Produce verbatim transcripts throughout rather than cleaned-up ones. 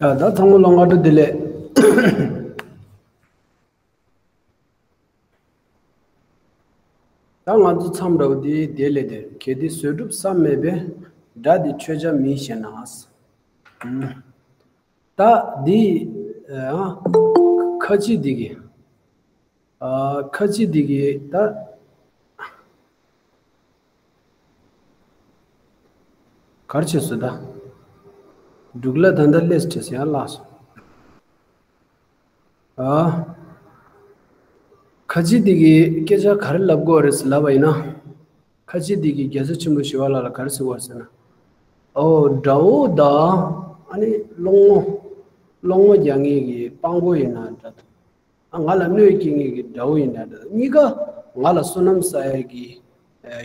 ཡ། ད་ཚང་མ་ལ་སྔ་དྲོ་བདེ་ལེགས། ད་ང་ཚོ་མཚམས་འདྲ་བོ་འདི་བདེ་ལེགས་དེ། གལ་ཏེ་བཟོད་སྒྲུབ་བསམ་མེད་པས། དགྲ་འདི་ཆོས་ཅན་མིན་ཞེ་ན། ད་འདི་ཨ་ཁ་ཅིག་འདི་གི་ཨ་ཁ་ཅིག་འདི་གི་ད་གར་ཆེ་སོ་ད། འབྲུག་ལ་ད་ལྟ་ལས་བྲེལ་ཡང་ལགས་སོ། ཨ། ཁ་ཅིག་འདི་གི་སྐད་ཆ་ག་རེ་ལབ་དགོས་རེད་ཟེར་ལབ་པ་ཡིན་ན། ཁ་ཅིག་འདི་གི་རྒྱལ་སྲས་ཆེན་པོ་ཞི་བ་ལྷ་ལ་ག་རེ་ཟེར་བ་ཟེར་ན། ཨོ་དགྲ་བོ་དང་ཨ་ནི་སློང་མོ། སློང་མོ་རྒྱག་མཁན་གྱི་དཔང་པོ་ཡིན་ན་འདྲ་འདུག་ཨ་ང་ལ་གནོད་སྐྱེལ་མཁན་གྱི་དགྲ་བོ་ཡིན་ན་འདྲ་འདུག་གཉིས་ཀ་ང་ལ་བསོད་ནམས་བསགས་ཡས་ཀྱི་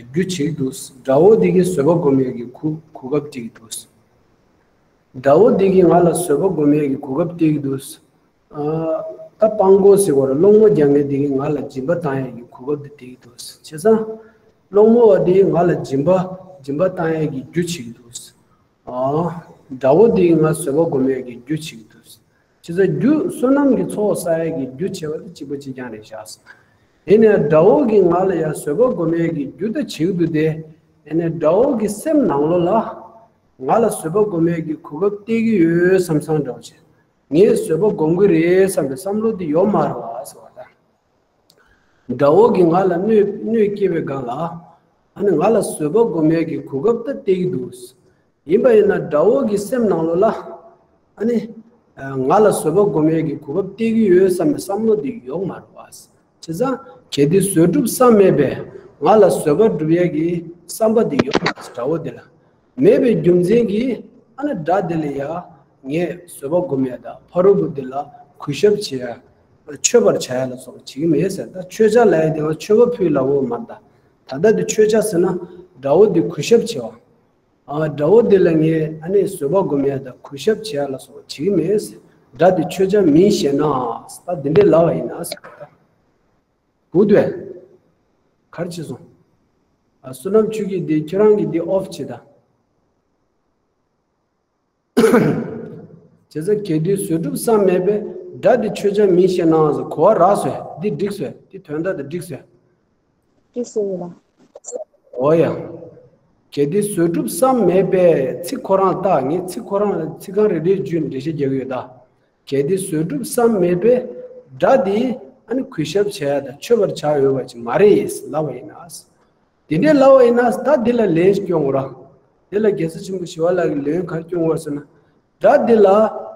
རྒྱུ་བྱེད་ཀྱི་འདུག་དགྲ་བོ་འདི་གིས་བཟོད་པ་སྒོམ་ཡས་ཀྱི་གོ་གོ་སྐབས་སྤྲད་ཀྱི་འདུག་དགྲ་བོ་འདི་གིས་ང་ལ་བཟོད་པ་སྒོམ་ཡས་ཀྱི་གོ་སྐབས་སྤྲད་ཀྱི་འདུག་ཨ། ད་དཔང་པོ་ཟེར་བ་ལ་སློང་མོ་རྒྱག་མཁན་འདི་གིས་ང་ལ་སྦྱིན་པ་བཏང་ཡས་ཀྱི་གོ་སྐབས་འདི་སྤྲད་ཀྱི་འདུག་བྱས་ཙང་། སློང་མོ་བ་འདི་ང་ལ་སྦྱིན་པ་སྦྱིན་པ་བཏང་ཡས་ཀྱི་རྒྱུ་བྱེད་ཀྱི་འདུག་ཨ། དགྲ་བོ་འདི་གིས་ང་བཟོད་པ་སྒོམ་ཡས་ཀྱི་རྒྱུ་བྱེད་ཀྱི་འདུག་བྱས་ཙང་རྒྱུ་བསོད་ནམས་ཀྱི་ཚོགས་བསགས་ཡས་ཀྱི་རྒྱུ་བྱེད་པ་དེ་གཅིག་པ་གཅིག་རྐྱང་རེད་ཤག་ཡིན་ནའི་དགྲ་བོ་གིས་ང་ལ་ཡང་བཟོད་པ་སྒོམ་ཡས་ཀྱི་རྒྱུ་དེ་བྱེད་ཀྱི་འདུག་སྟེ། ཡིན་ནའི་དགྲ་བོ་གི་སེམས་ནང་ལོགས་ལ་ང་ལ་བཟོད་པ་སྒོམ་ཡས་ཀྱི་གོ་སྐབས་སྟེར་གྱི་ཡོད་བསམ་བསམ་འདྲ་བོ་བྱས། ངས་བཟོད་པ་སྒོམ་གྱི་རེད་བསམ་པའི་བསམ་བློ་དེ་ཡོད་མ་རེད་བ་ཟེར་བ་དང་། དགྲ་བོ་གིས་ང་ལ་གནོད་གནོད་སྐྱེལ་བའི་སྒང་ལ། ཨ་ནི་ང་ལ་བཟོད་པ་སྒོམ་ཡས་ཀྱི་གོ་སྐབས་ད་སྟེར་གྱི་འདུག་ཡིན་པ་ཡིན་ན་དགྲ་བོ་གི་སེམས་ནང་ལོགས་ལ། ཨ་ནི། ང་ལ་བཟོད་པ་སྒོམ་ཡས་ཀྱི་གོ་སྐབས་སྟེར་གྱི་ཡོད་བསམ་པའི་བསམ་བློ་དེ་ཡོད་མ་རེད་བ། བྱས་ཙང་གལ་ཏེ་བཟོད་སྒྲུབ་བསམ་མེད་པས་ང་ལ་བཟོད་པ་སྒྲུབ་ཡས་ཀྱི་བསམ་པ་དེ་ཡོད་མ་རེད་དགྲ་བོ་དེ་ལ། མེད་པའི་རྒྱུ་མཚན་གྱིས་ཨ་ནི་དགྲ་དེ་ལ་ཡང་ངས་བཟོད་པ་སྒོམ་ཡས་དང་ཕ་རོལ་པོ་དེ་ལ་གུས་ཞབས་བྱེད་ཡ། མཆོད་པར་བྱ་ཡ་ལ་སོགས་པ་བྱེད་ཀྱི་མེད་ཟེར། ད་མཆོད་བྱ་ལབ་ཡ་དེ་ང་མཆོད་པ་ཕུལ་ལབ་ཡོད་མ་རེད་ད། ད་ལྟ་དེ་མཆོད་བྱ་ཟེར་ན་དགྲ་བོ་དེ་གུས་ཞབས་བྱེད་པ། ཨ། དགྲ་བོ་དེ་ལ་ངས་ཨ་ནི་བཟོད་པ་སྒོམ་ཡ་དང་གུས་ཞབས་བྱེད་ཡ་ལ་སོགས་པ་བྱེད་ཀྱི་མེད་ཟེར། དགྲ་དེ་མཆོད་བྱ་མིན་ཞེ་ན། ད་དེ་འདྲས་ལབ་པ་ཡིན་ན་ཟེར། ད་གོ་འདུག་གས། ག་རེ་བྱས་སོང་། ཨ། བསོད་ནམས་ཆོས་སྐྱིད་འདི་ཁྱེད་རང་གིས་འདི་ཨོཕ་བྱེད་ད། བྱས་ཙང་གལ་ཏེ་བཟོད་སྒྲུབ་བསམ་མེད་པས་དགྲ་འདི་ཆོས་ཅན་མིན་ཞེ་ན་ཟེར་གོ་བ་རག་སོང་། འདི་འགྲིག་སོང་། འདི་དོན་དག་འདི་འགྲིག་སོང་། འགྲིག་སོང་ཡོད་ལ། འོ་ཡ། གལ་ཏེ་བཟོད་སྒྲུབ་བསམ་མེད་པས། ཚིག་ཁོ་རང་ལྟ། ངས་ཚིག་ཁོ་རང་ལ་ཚིག་རྐང་རེ་རེ་བརྒྱུད་ནས་འགྲེལ་བཤད་རྒྱག་གི་ཡོད་ད། གལ་ཏེ་བཟོད་སྒྲུབ་བསམ་མེད་པས། དགྲ་འདི་ཨ་ནི་གུས་ཞབས་བྱ་ཡ་དང་མཆོད་པར་བྱ་འོས་པ་ཅིག་མ་རེད་ལབ་པ་ཡིན་ན། དེ་འདྲའི་ལབ་པ་ཡིན་ན་ད་འདི་ལ་ལན་སྐྱོན་དགོས་ར། འདི་ལ་རྒྱལ་སྲས་ཆེན་པོ་ཞི་བ་ལྷ་གིས་ལན་ག་རེ་སྐྱོན་དགོས་ཟེར་ན། དགྲ་འདི་ལ་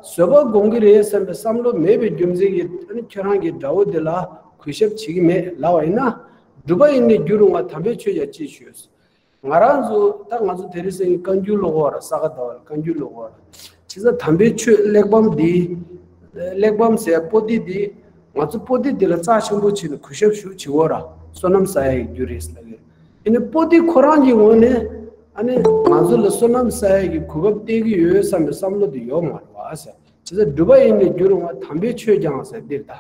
བཟོད་པ་སྒོམ་གྱི་རེད་བསམ་པའི་བསམ་བློ་མེད་པའི་རྒྱུ་མཚན་གྱིས་ཨ་ནི་ཁྱོད་རང་གིས་དགྲ་བོ་འདི་ལ་གུས་ཞབས་བྱེད་ཀྱི་མེད་ལབ་པ་ཡིན་ན། སྒྲུབ་པ་ཡིན་ནའི་རྒྱུ་རུང་བ་དམ་པའི་ཆོས་ཀྱང་ཅིས་བྱོས། ང་རང་ཚོ་ད་ང་ཚོ་དེ་རིང་སང་ཉིན་བཀའ་འགྱུར་ཀློག་གི་ཡོད་ར། ས་ག་ཟླ་བ་ལ་བཀའ་འགྱུར་ཀློག་གི་ཡོད་ར། བྱས་ཙང་དམ་པའི་ཆོས་གླེགས་བམ་འདི། གླེགས་བམ་ཟེར་པོ་ཏི་འདི། ང་ཚོ་པོ་ཏི་འདི་ལ་རྩ་ཆེན་པོ་བྱས་ནས་གུས་ཞབས་ཞུ་བྱེད་དགོས་ར། བསོད་ནམས་བསགས་ཡས་ཀྱི་རྒྱུ་རེད་ཟེར་ལབ་ཀྱི་ཡོད། ཨ་ནི་པོ་ཏི་ཁོ་རང་གི་ངོས་ནས་ཨ་ནི་ང་ཚོ་ལ་བསོད་ནམས་བསགས་ཡས་ཀྱི་གོ་སྐབས་སྟེར་གྱི་ཡོད་བསམ་པའི་བསམ་བློ་འདི་ཡོད་མ་རེད་བ་ཟེར། བྱས་ཙང་སྒྲུབ་པ་ཡིན་ནའི་རྒྱུ་རུང་བ་དམ་པའི་ཆོས་ཀྱང་ཟེར་འདིར་ད།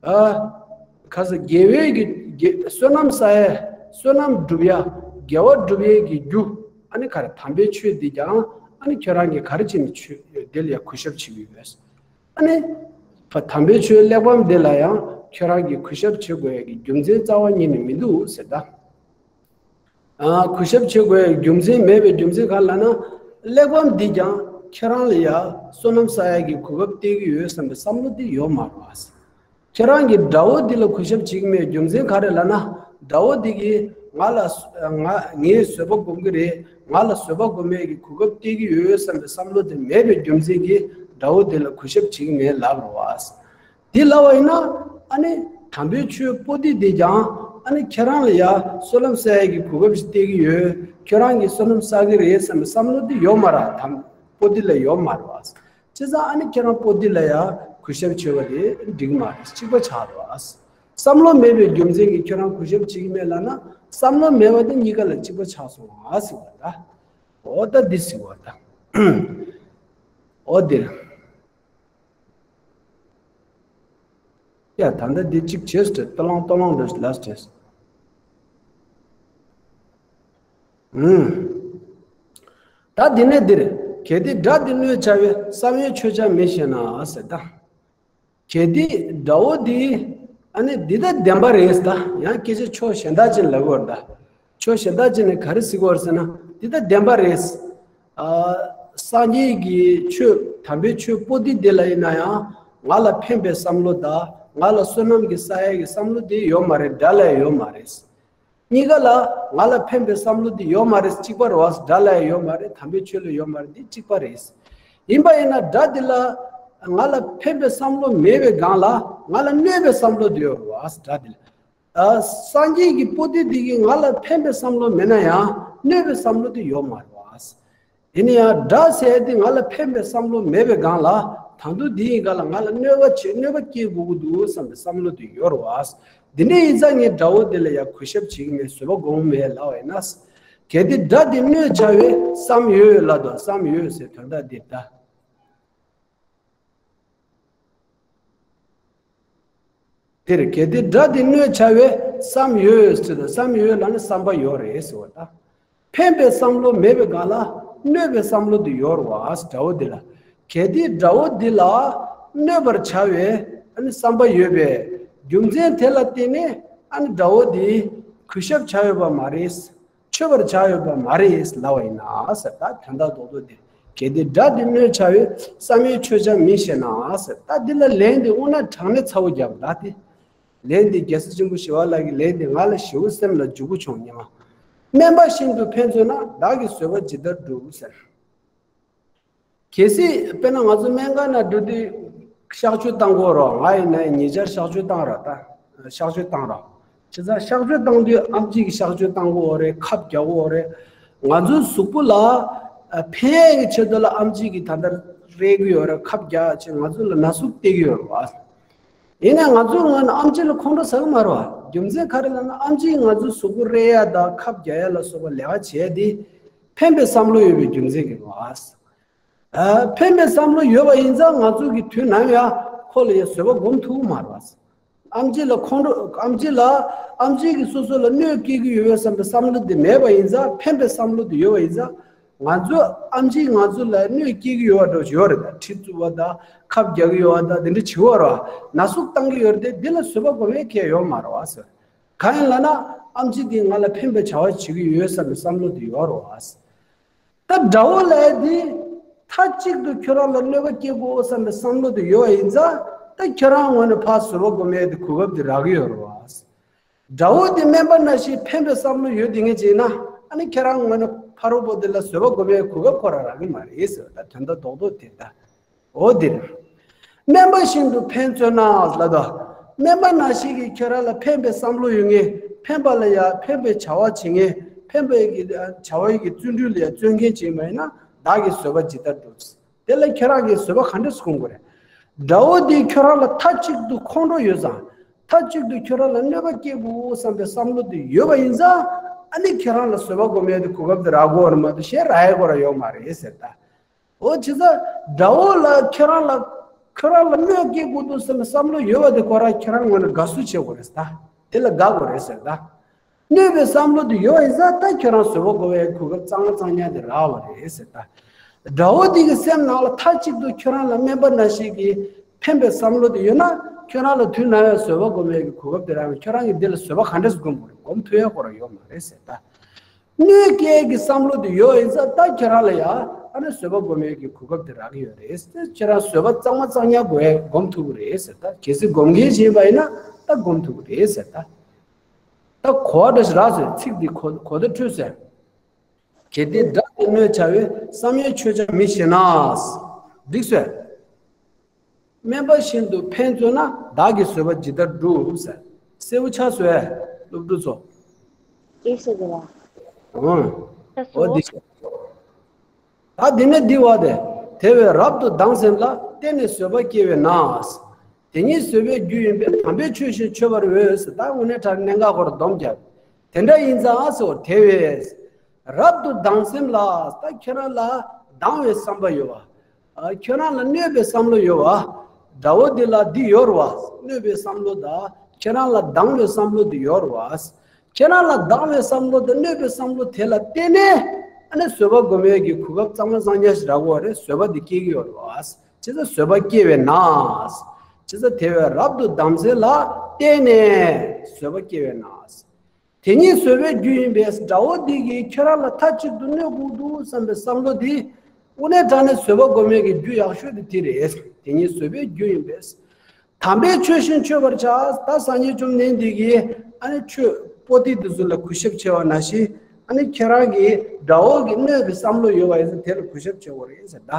ཨ། ག་ས་དགེ་བའི་གི་དགེ་བསོད་ནམས་བསགས་ཡས། བསོད་ནམས་སྒྲུབ་ཡ། དགེ་བ་སྒྲུབ་ཡས་ཀྱི་རྒྱུ། ཨ་ནི་ག་རེ་དམ་པའི་ཆོས་འདི་ཀྱང་ཨ་ནི་ཁྱོད་རང་གིས་ག་རེ་བྱས་ནས་ཆོས་འདི་ལ་ཡ་གུས་ཞབས་བྱེད་ཀྱི་ཡོད། ཨ་ནི། ཕ་དམ་པའི་ཆོས་གླེགས་བམ་འདི་ལ་ཡང་ཁྱོད་རང་གིས་གུས་ཞབས་བྱེད་དགོས་ཡས་ཀྱི་རྒྱུ་མཚན་རྩ་བ་ཉིད་ནས་མི་འདུག་ཟེར་ད། ཨ། གུས་ཞབས་བྱེད་དགོས་ཡས་རྒྱུ་མཚན་མེད་པའི་རྒྱུ་མཚན་ག་རེ་ལབ་ན། གླེགས་བམ་འདིས་ཀྱང་ཁྱེད་རང་ལ་ཡ་བསོད་ནམས་བསགས་ཡས་ཀྱི་གོ་སྐབས་སྟེར་གྱི་ཡོད་བསམ་པའི་བསམ་བློ་འདི་ཡོད་མ་རེད་བ། ཁྱེད་རང་གིས་དགྲ་བོ་འདི་ལ་གུས་ཞབས་བྱེད་ཀྱི་མེད་རྒྱུ་མཚན་ག་རེ་ལབ་ན། དགྲ་བོ་འདི་གིས་ང་ལ་ང་ངས་བཟོད་པ་སྒོམ་གྱི་རེད། ང་ལ་བཟོད་པ་སྒོམ་ཡས་ཀྱི་གོ་སྐབས་སྟེར་གྱི་ཡོད་བསམ་པའི་བསམ་བློ་དེ་མེད་པའི་རྒྱུ་མཚན་གྱིས་དགྲ་བོ་འདི་ལ་གུས་ཞབས་བྱེད་ཀྱི་མེད་ལབ་རེད་བ། འདི་ལབ་པ་ཡིན་ན། ཨ་ནི་དམ་པའི་ཆོས་པོ་ཏི་འདིས་ཀྱང་ཨ་ནི་ཁྱེད་རང་ལ་ཡ་བསོད་ནམས་བསགས་ཡས་ཀྱི་གོ་སྐབས་ཤིག་སྟེར་གྱི་ཡོད། ཁྱོད་རང་གིས་བསོད་ནམས་བསགས་ཀྱི་རེད་བསམ་པའི་བསམ་བློ་འདི་ཡོད་མ་རེད། དམ་པོ་ཏི་ལ་ཡོད་མ་རེད་བ། བྱས་ཙང་ཨ་ནི་ཁྱེད་རང་པོ་ཏི་ལ་ཡ་གུས་ཞབས་བྱེད་པ་དེ་འགྲིག་མ་རེད། གཅིག་པ་ཆགས་རེད་བ། བསམ་བློ་མེད་པའི་རྒྱུ་མཚན་གྱིས་ཁྱོད་རང་གུས་ཞབས་བྱེད་ཀྱི་མེད་ལབ་ན། བསམ་བློ་མེད་པ་དེ་གཉིས་ཀ་ལ་གཅིག་པ་ཆགས་སོང་བ་ཟེར་བ་ད། འོ་ད་འདི་ཟེར་བ་ད། འོ་འདིར། ཡ། ད་ལྟ་འདི་གཅིག་བྱས་སོ། ཏོ་ལོང་ཏོ་ལོང་འདྲ་ཞིག་ལབ་སོང་། ཨུམ། ད་འདི་ནས་འདིར། གལ་ཏེ་དགྲ་འདི་གནོད་བྱ་བའི། བསམ་ཡས་ཆོས་ཀྱང་མི་ཤེས་ན་ཟེར་ད། གལ་ཏེ་དགྲ་བོ་འདི་ཨ་ནི་འདི་ད་བདེན་པ་རེད་ད། ཡང་སྐད་ཆ་ཕྱོགས་གཞན་དག་ཅིག་ལབ་དགོས་རེད་ད། ཕྱོགས་གཞན་དག་ཅིག་ནས་ག་རེ་ཟེར་དགོས་རེད་ཟེར་ན། འདི་ད་བདེན་པ་རེད། ཨ། སངས་རྒྱས་ཀྱི་ཆོས་དམ་པའི་ཆོས་པོ་ཏི་འདི་ལ་ཡིན་ན་ཡང་ང་ལ་ཕན་པའི་བསམ་བློ་དང་ང་ལ་བསོད་ནམས་ཀྱི་བསགས་ཡས་ཀྱི་བསམ་བློ་དེ་ཡོད་མ་རེད། དགྲ་ལ་ཡང་ཡོད་མ་རེད། གཉིས་ཀ་ལ་ང་ལ་ཕན་པའི་བསམ་བློ་འདི་ཡོད་མ་རེད། གཅིག་པ་རེད་བ། དགྲ་ལ་ཡང་ཡོད་མ་རེད། དམ་པའི་ཆོས་ལ་ཡོད་མ་རེད། འདི་གཅིག་པ་རེད། ཡིན་པ་ཡིན་ན་དགྲ་འདི་ལ་ང་ལ་ཕན་པའི་བསམ་བློ་མེད་པའི་སྒང་ལ་ང་ལ་གནོད་པའི་བསམ་བློ་འདི་ཡོད་རེད་བ། དགྲ་འདི་ལ། ཨ། སངས་རྒྱས་ཀྱི་པོ་ཏི་འདི་གིས་ང་ལ་ཕན་པའི་བསམ་བློ་མེད་ན་ཡང་གནོད་པའི་བསམ་བློ་འདི་ཡོད་མ་རེད་བ། ཡིན་ན་ཡང་དགྲ་ཟེར་དེ་ང་ལ་ཕན་པའི་བསམ་བློ་མེད་པའི་སྒང་ལ་ད་དུང་འདི་ཡི་སྒང་ལ་ང་ལ་གནོད་པ་བྱེད། གནོད་པ་སྐྱེལ་དགོས་ཀྱི་འདུག་བསམ་པའི་བསམ་བློ་དེ་ཡོད་རེད་བ། འདི་འདྲ་ཡིན་ཙང་ངས་དགྲ་བོ་དེ་ལ་ཡང་གུས་ཞབས་བྱེད་ཀྱི་མེད། བཟོད་པ་སྒོམ་མེད་ལབ་པ་ཡིན་ན། གལ་ཏེ་དགྲ་འདི་གནོད་བྱ་བའི། བསམ་ཡོད་ལབ་དང་། བསམ་ཡོད་ཟེར་དོན་དག་འདི་ལྟ། དེར་གལ་ཏེ་དགྲ་འདི་གནོད་བྱ་བའི། བསམ་ཡོད་ཟེར་དང་། བསམ་ཡོད་ལབ་ན་བསམ་པ་ཡོད་རེད་ཟེར་བ་ད། ཕན་པའི་བསམ་བློ་མེད་པའི་སྒང་ལ་གནོད་པའི་བསམ་བློ་འདི་ཡོད་རེད་བ། དགྲ་བོ་འདི་ལ། གལ་ཏེ་དགྲ་བོ་འདི་ལ་གནོད་པར་བྱ་བའི་ཨ་ནི་བསམ་པ་ཡོད་པའི་རྒྱུ་མཚན་དེ་ལ་བརྟེན་ནས་ཨ་ནི་དགྲ་བོ་འདི་གུས་ཞབས་བྱ་འོས་པ་མ་རེད། མཆོད་པར་བྱ་འོས་པ་མ་རེད་ལབ་པ་ཡིན་ན་ཟེར། ད་དོན་དག་རྡོག་རྡོག་དེ། གལ་ཏེ་དགྲ་འདི་གནོད་བྱ་བའི། བསམ་ཡས་ཆོས་ཀྱང་མི་ཤེས་ན་ཟེར། ད་འདི་ལ་ལན་འདི་དངོས་གནས་དྲང་གནས་ཚ་བོ་རྒྱབ་ད་དེ། ལན་འདི་རྒྱལ་སྲས་ཆེན་པོ་ཞི་བ་ལྷ་གི་ལན་འདི་ང་ལ་ཞེ་པོ་སེམས་ལ་འཇུག་པོ་བྱུང་ཉི་མ། སྨན་པ་བཞིན་དུ་ཕན་བརྩོན་ན། བདག་གིས་བཟོད་པ་ཇི་ལྟར་བསྒྲུབ་ཟེར། གལ་སྲིད་དཔེར་ན་ང་ཚོ་སྨན་ཁང་ནང་འགྲོ་དུས་གཤག་བཅོས་བཏང་གི་ཡོད་རེད། ང་ཡིན་ན་ཉེ་ཆར་གཤག་བཅོས་བཏང་རེད་ད། གཤག་བཅོས་བཏང་རེད། བྱས་ཙང་གཤག་བཅོས་བཏང་དུས་ཨེམ་ཆི་གིས་གཤག་བཅོས་བཏང་གི་ཡོད་རེད། ཁབ་རྒྱག་གི་ཡོད་རེད། ང་ཚོའི་གཟུགས་པོ་ལ་ཨ་ཕན་ཡས་ཀྱི་ཆེད་དུ་ལ་ཨེམ་ཆི་གིས་ད་ལྟ་རེག་གི་ཡོད་རེད། ཁབ་རྒྱག་བྱས་ང་ཚོ་ལ་ན་ཟུག་སྟེར་གྱི་ཡོད་རེད་བ། ཡིན་ནའང་ང་ཚོའི་ངོས་ནས་ཨེམ་ཆི་ལ་ཁོང་ཁྲོ་ཟ་གི་མ་རེད་བ། རྒྱུ་མཚན་ག་རེ་ལབ་ན་ཨེམ་ཆི་ང་ཚོའི་གཟུགས་པོ་རེག་ཡ་དང་ཁབ་རྒྱག་ཡ་ལ་སོགས་པ་ལས་ཀ་བྱས་དེ་ཕན་པའི་བསམ་བློ་ཡོད་པའི་རྒྱུ་མཚན་གྱིས་རེད་བ། ཨ། ཕན་པའི་བསམ་བློ་ཡོད་པ་ཡིན་ཙང་ང་ཚོ་གིས་དུས་ནམ་ཡང་ཁོ་ལ་ཡང་བཟོད་པ་སྒོམ་ཐུབ་ཀྱི་མ་རེད་བ། ཨེམ་ཆི་ལ་ཁོང་ཁྲོ། ཨེམ་ཆི་ལ། ཨེམ་ཆི་གིས་སོ་སོ་ལ་གནོད་སྐྱེལ་གྱི་ཡོད་པའི་བསམ་པའི་བསམ་བློ་དེ་མེད་པ་ཡིན་ཙང་། ཕན་པའི་བསམ་བློ་དེ་ཡོད་པ་ཡིན་ཙང་། ང་ཚོ་ཨེམ་ཆིས་ང་ཚོ་ལ་གནོད་སྐྱེལ་གྱི་ཡོད་པ་འདྲ་ཞིག་ཡོད་རེད་ད། གྲི་བཙུགས་པ་དང་ཁབ་རྒྱག་གི་ཡོད་པ་དང་དེ་འདྲ་བྱེད་ཀྱི་ཡོད་རེད་བ། ན་ཟུག་བཏང་གི་ཡོད་རེད་དེ། འདི་ལ་བཟོད་པ་སྒོམ་ཡས་གང་ཡང་ཡོད་མ་རེད་བ་ཟེར། གང་ཡིན་ལབ་ན་ཨེམ་ཆི་དེས་ང་ལ་ཕན་པའི་བྱ་བ་བྱེད་ཀྱི་ཡོད་བསམ་པའི་བསམ་བློ་དེ་ཡོད་རེད་བ་ཟེར། ད་དགྲ་བོ་ལབ་ཡས་དེ་མཐའ་གཅིག་ཏུ་ཁྱོད་རང་ལ་གནོད་པ་སྐྱེལ་དགོས་བསམ་པའི་བསམ་བློ་དེ་ཡོད་པ་ཡིན་ཙང་། ད་ཁྱོད་རང་ངོས་ནས་ཕར་བཟོད་པ་སྒོམ་ཡས་དེ་གོ་སྐབས་དེ་རག་གི་ཡོད་རེད་བ་ཟེར། དགྲ་བོ་དེ་སྨན་པ་ནང་བཞིན་ཕན་པའི་བསམ་བློ་ཡོད་དེ་ངས་བྱས་ན། ཨ་ནི་ཁྱེད་རང་ངོས་ནས་ཕ་རོལ་པོ་དེ་ལ་བཟོད་པ་སྒོམ་ཡའི་གོ་སྐབས་ཁོ་རང་རག་གི་མ་རེད་ཟེར་བ་ད་དོན་དག་རྡོག་རྡོག་དེ་ད། འོ་དེ་རེད། སྨན་པ་བཞིན་དུ་ཕན་བརྩོན་ན་ལབ་དང་། སྨན་པ་ནང་བཞིན་གྱི་ཁྱོད་རང་ལ་ཕན་པའི་བསམ་བློ་ཡོད་མཁན། ཕན་པ་ལ་ཡང་ཕན་པའི་བྱ་བ་བྱེད་མཁན། ཕན་པའི་གི་བྱ་བའི་གི་བརྩོན་འགྲུས་ལ་ཡང་བརྩོན་མཁན་ཅིག་མ་ཡིན་ན། བདག་གིས་བཟོད་པ་ཇི་ལྟར་བསྒྲུབ། དེ་ལ་ཁྱེད་རང་གིས་བཟོད་པ་ག་འདྲས་སྒོམ་དགོས་རེད། དགྲ་བོ་དེས་ཁྱོད་རང་ལ་མཐའ་གཅིག་ཏུ་ཁོང་ཁྲོ་ཡོད་ཙང་། མཐའ་གཅིག་ཏུ་ཁྱོད་རང་ལ་གནོད་པ་སྐྱེལ་དགོས་བསམ་པའི་བསམ་བློ་དེ་ཡོད་པ་ཡིན་ཙང་། ཨ་ནི་ཁྱོད་རང་ལ་བཟོད་པ་སྒོམ་ཡས་དེ་གོ་སྐབས་དེ་རག་གི་ཡོད་རེད་མ་གཏོགས་གཞན་རག་ཡས་ཁོ་རང་ཡོད་མ་རེད་ཟེར་ད། འོ་བྱས་ཙང་དགྲ་བོ་ལ་ཁྱོད་རང་ལ་ཁྱོད་རང་ལ་གནོད་སྐྱེལ་དགོས་འདུག་བསམ་པའི་བསམ་བློ་ཡོད་པ་དེ་ཁོ་རང་ཁྱོད་རང་ངོས་ནས་དགའ་བསུ་བྱེད་དགོས་རེད་ད། དེ་ལ་དགའ་དགོས་རེད་ཟེར་ད། གནོད་པའི་བསམ་བློ་དེ་ཡོད་ཡིན་ཙང་། ད་ཁྱོད་རང་བཟོད་པ་སྒོམ་ཡའི་གོ་སྐབས་གཙང་མ་གཙང་རྐྱང་དེ་རག་པ་རེད་ཟེར་ད། དགྲ་བོ་དེ་གི་སེམས་ནང་ལ་མཐའ་གཅིག་ཏུ་ཁྱོད་རང་ལ་སྨན་པ་ནང་བཞིན་གྱི་ཕན་པའི་བསམ་བློ་དེ་ཡོད་ན། ཁྱོད་རང་ལ་དུས་ནམ་ཡང་བཟོད་པ་སྒོམ་ཡའི་གོ་སྐབས་དེ་རག་པས། ཁྱོད་རང་གིས་འདི་ལ་བཟོད་པ་ག་འདྲས་སྒོམ་དགོས་རེད། སྒོམ་ཐུབ་ཡ་ཁོ་རང་ཡོད་མ་རེད་ཟེར་ད། གནོད་སྐྱེལ་གྱི་བསམ་བློ་དེ་ཡོད་ཡིན་ཙང་། ད་ཁྱོད་རང་ལ་ཡང་ཨ་ནི་བཟོད་པ་སྒོམ་ཡས་ཀྱི་གོ་སྐབས་དེ་རག་གི་ཡོད་རེད་ཟེར། ཁྱོད་རང་བཟོད་པ་གཙང་མ་གཙང་རྐྱང་སྒོམ་ཡས་སྒོམ་ཐུབ་ཀྱི་རེད་ཟེར་ད། གལ་སྲིད་སྒོམ་མཁན་ཞིག་ཡིན་པ་ཡིན་ན་ད་སྒོམ་ཐུབ་ཀྱི་རེད་ཟེར་ད། ད་གོ་བ་འདྲ་ཞིག་རག་ཟེར། ཚིག་འདི་གོ་གོ་བརྡ་འཕྲོད་ཟེར། གལ་ཏེ་དགྲ་དེ་གནོད་བྱ་བའི། བསམ་ཡས་ཆོས་ཀྱང་མི་ཤེས་ན། འགྲིག་སོང་། སྨན་པ་བཞིན་དུ་ཕན་བརྩོན་ན། བདག་གིས་བཟོད་པ་ཇི་ལྟར་བསྒྲུབ་ཟེར། གསལ་པོ་ཆགས་སོང་ངས། སློབ་ཕྲུག་ཚོ། ཨེ་ཤེ་དེ་ལ། ཨང་། ད་འོ་སོ། འདི། ད་འདི་ནས་འདི་བ་དེ། དེ་བས་རབ་ཏུ་སྡང་སེམས་ལ། བརྟེན་ནས་བཟོད་པ་སྐྱེ་བས་ན། དེ་ཉིད་བཟོད་པའི་རྒྱུ་ཡིན་པས། དམ་པའི་ཆོས་བཞིན་མཆོད་པར་འོས་ཟེར། ད་དངོས་གནས་དྲང་གནད་འགག་སྐོར་སྡོམ་རྒྱབ། དེ་འདྲ་ཡིན་ཙང་ཨ་སོ། དེ་བས་རབ་ཏུ་སྡང་སེམས་ལ། ད་ཁྱོད་རང་ལ་སྡང་བའི་བསམ་པ་ཡོད་པ། ཨ། ཁྱོད་རང་ལ་གནོད་པའི་བསམ་བློ་ཡོད་པ། དགྲ་བོ་འདི་ལ་འདི་ཡོད་རེད་བ། གནོད་པའི་བསམ་བློ་དང་ཁྱོད་རང་ལ་སྡང་བའི་བསམ་བློ་འདི་ཡོད་རེད་བ། ཁྱོད་རང་ལ་སྡང་བའི་བསམ་བློ་དང་གནོད་པའི་བསམ་བློ་དེ་ལ་བརྟེན་ནས། ཨ་ནི་བཟོད་པ་སྒོམ་ཡས་ཀྱི་གོ་སྐབས་གཙང་མ་གཙང་རྐྱང་ཞིག་རག་གི་ཡོད་རེད། བཟོད་པ་འདི་སྐྱེ་གི་ཡོད་རེད་བ། བྱས་ཙང་བཟོད་པ་སྐྱེ་བས་ན། བྱས་ཙང་དེ་བས་རབ་ཏུ་དམ་ཚིག་ལ་བརྟེན་ནས་བཟོད་པ་སྐྱེ་བས་ན། དེ་ཉིད་བཟོད་པའི་རྒྱུ་ཡིན་པས། དགྲ་བོ་འདི་གིས་ཁྱེད་རང་ལ་མཐའ་གཅིག་ཏུ་གནོད་དགོས་འདུག་བསམ་པའི་བསམ་བློ་འདི། དངོས་གནས་དྲང་གནས་བཟོད་པ་སྒོམ་ཡས་ཀྱི་རྒྱུ་ཡག་ཤོས་དེ་དེ་རེད། དེ་ཉིད་བཟོད་པའི་རྒྱུ་ཡིན་པས། དམ་པའི་ཆོས་བཞིན་མཆོད་པར་བྱ། ད་སངས་རྒྱས་བཅོམ་ལྡན་འདས་ཀྱིས་ཨ་ནི་ཆོས་པོ་ཏི་དེ་ཚོ་ལ་གུས་ཞབས་བྱས་པ་ནང་བཞིན། ཨ་ནི་ཁྱེད་རང་གིས་དགྲ་བོ་གི་གནོད་པའི་བསམ་བློ་ཡོད་པ་ཡིན་ཙང་དེ་ལ་གུས་ཞབས་བྱེད་དགོས་རེད་ཟེར། ད་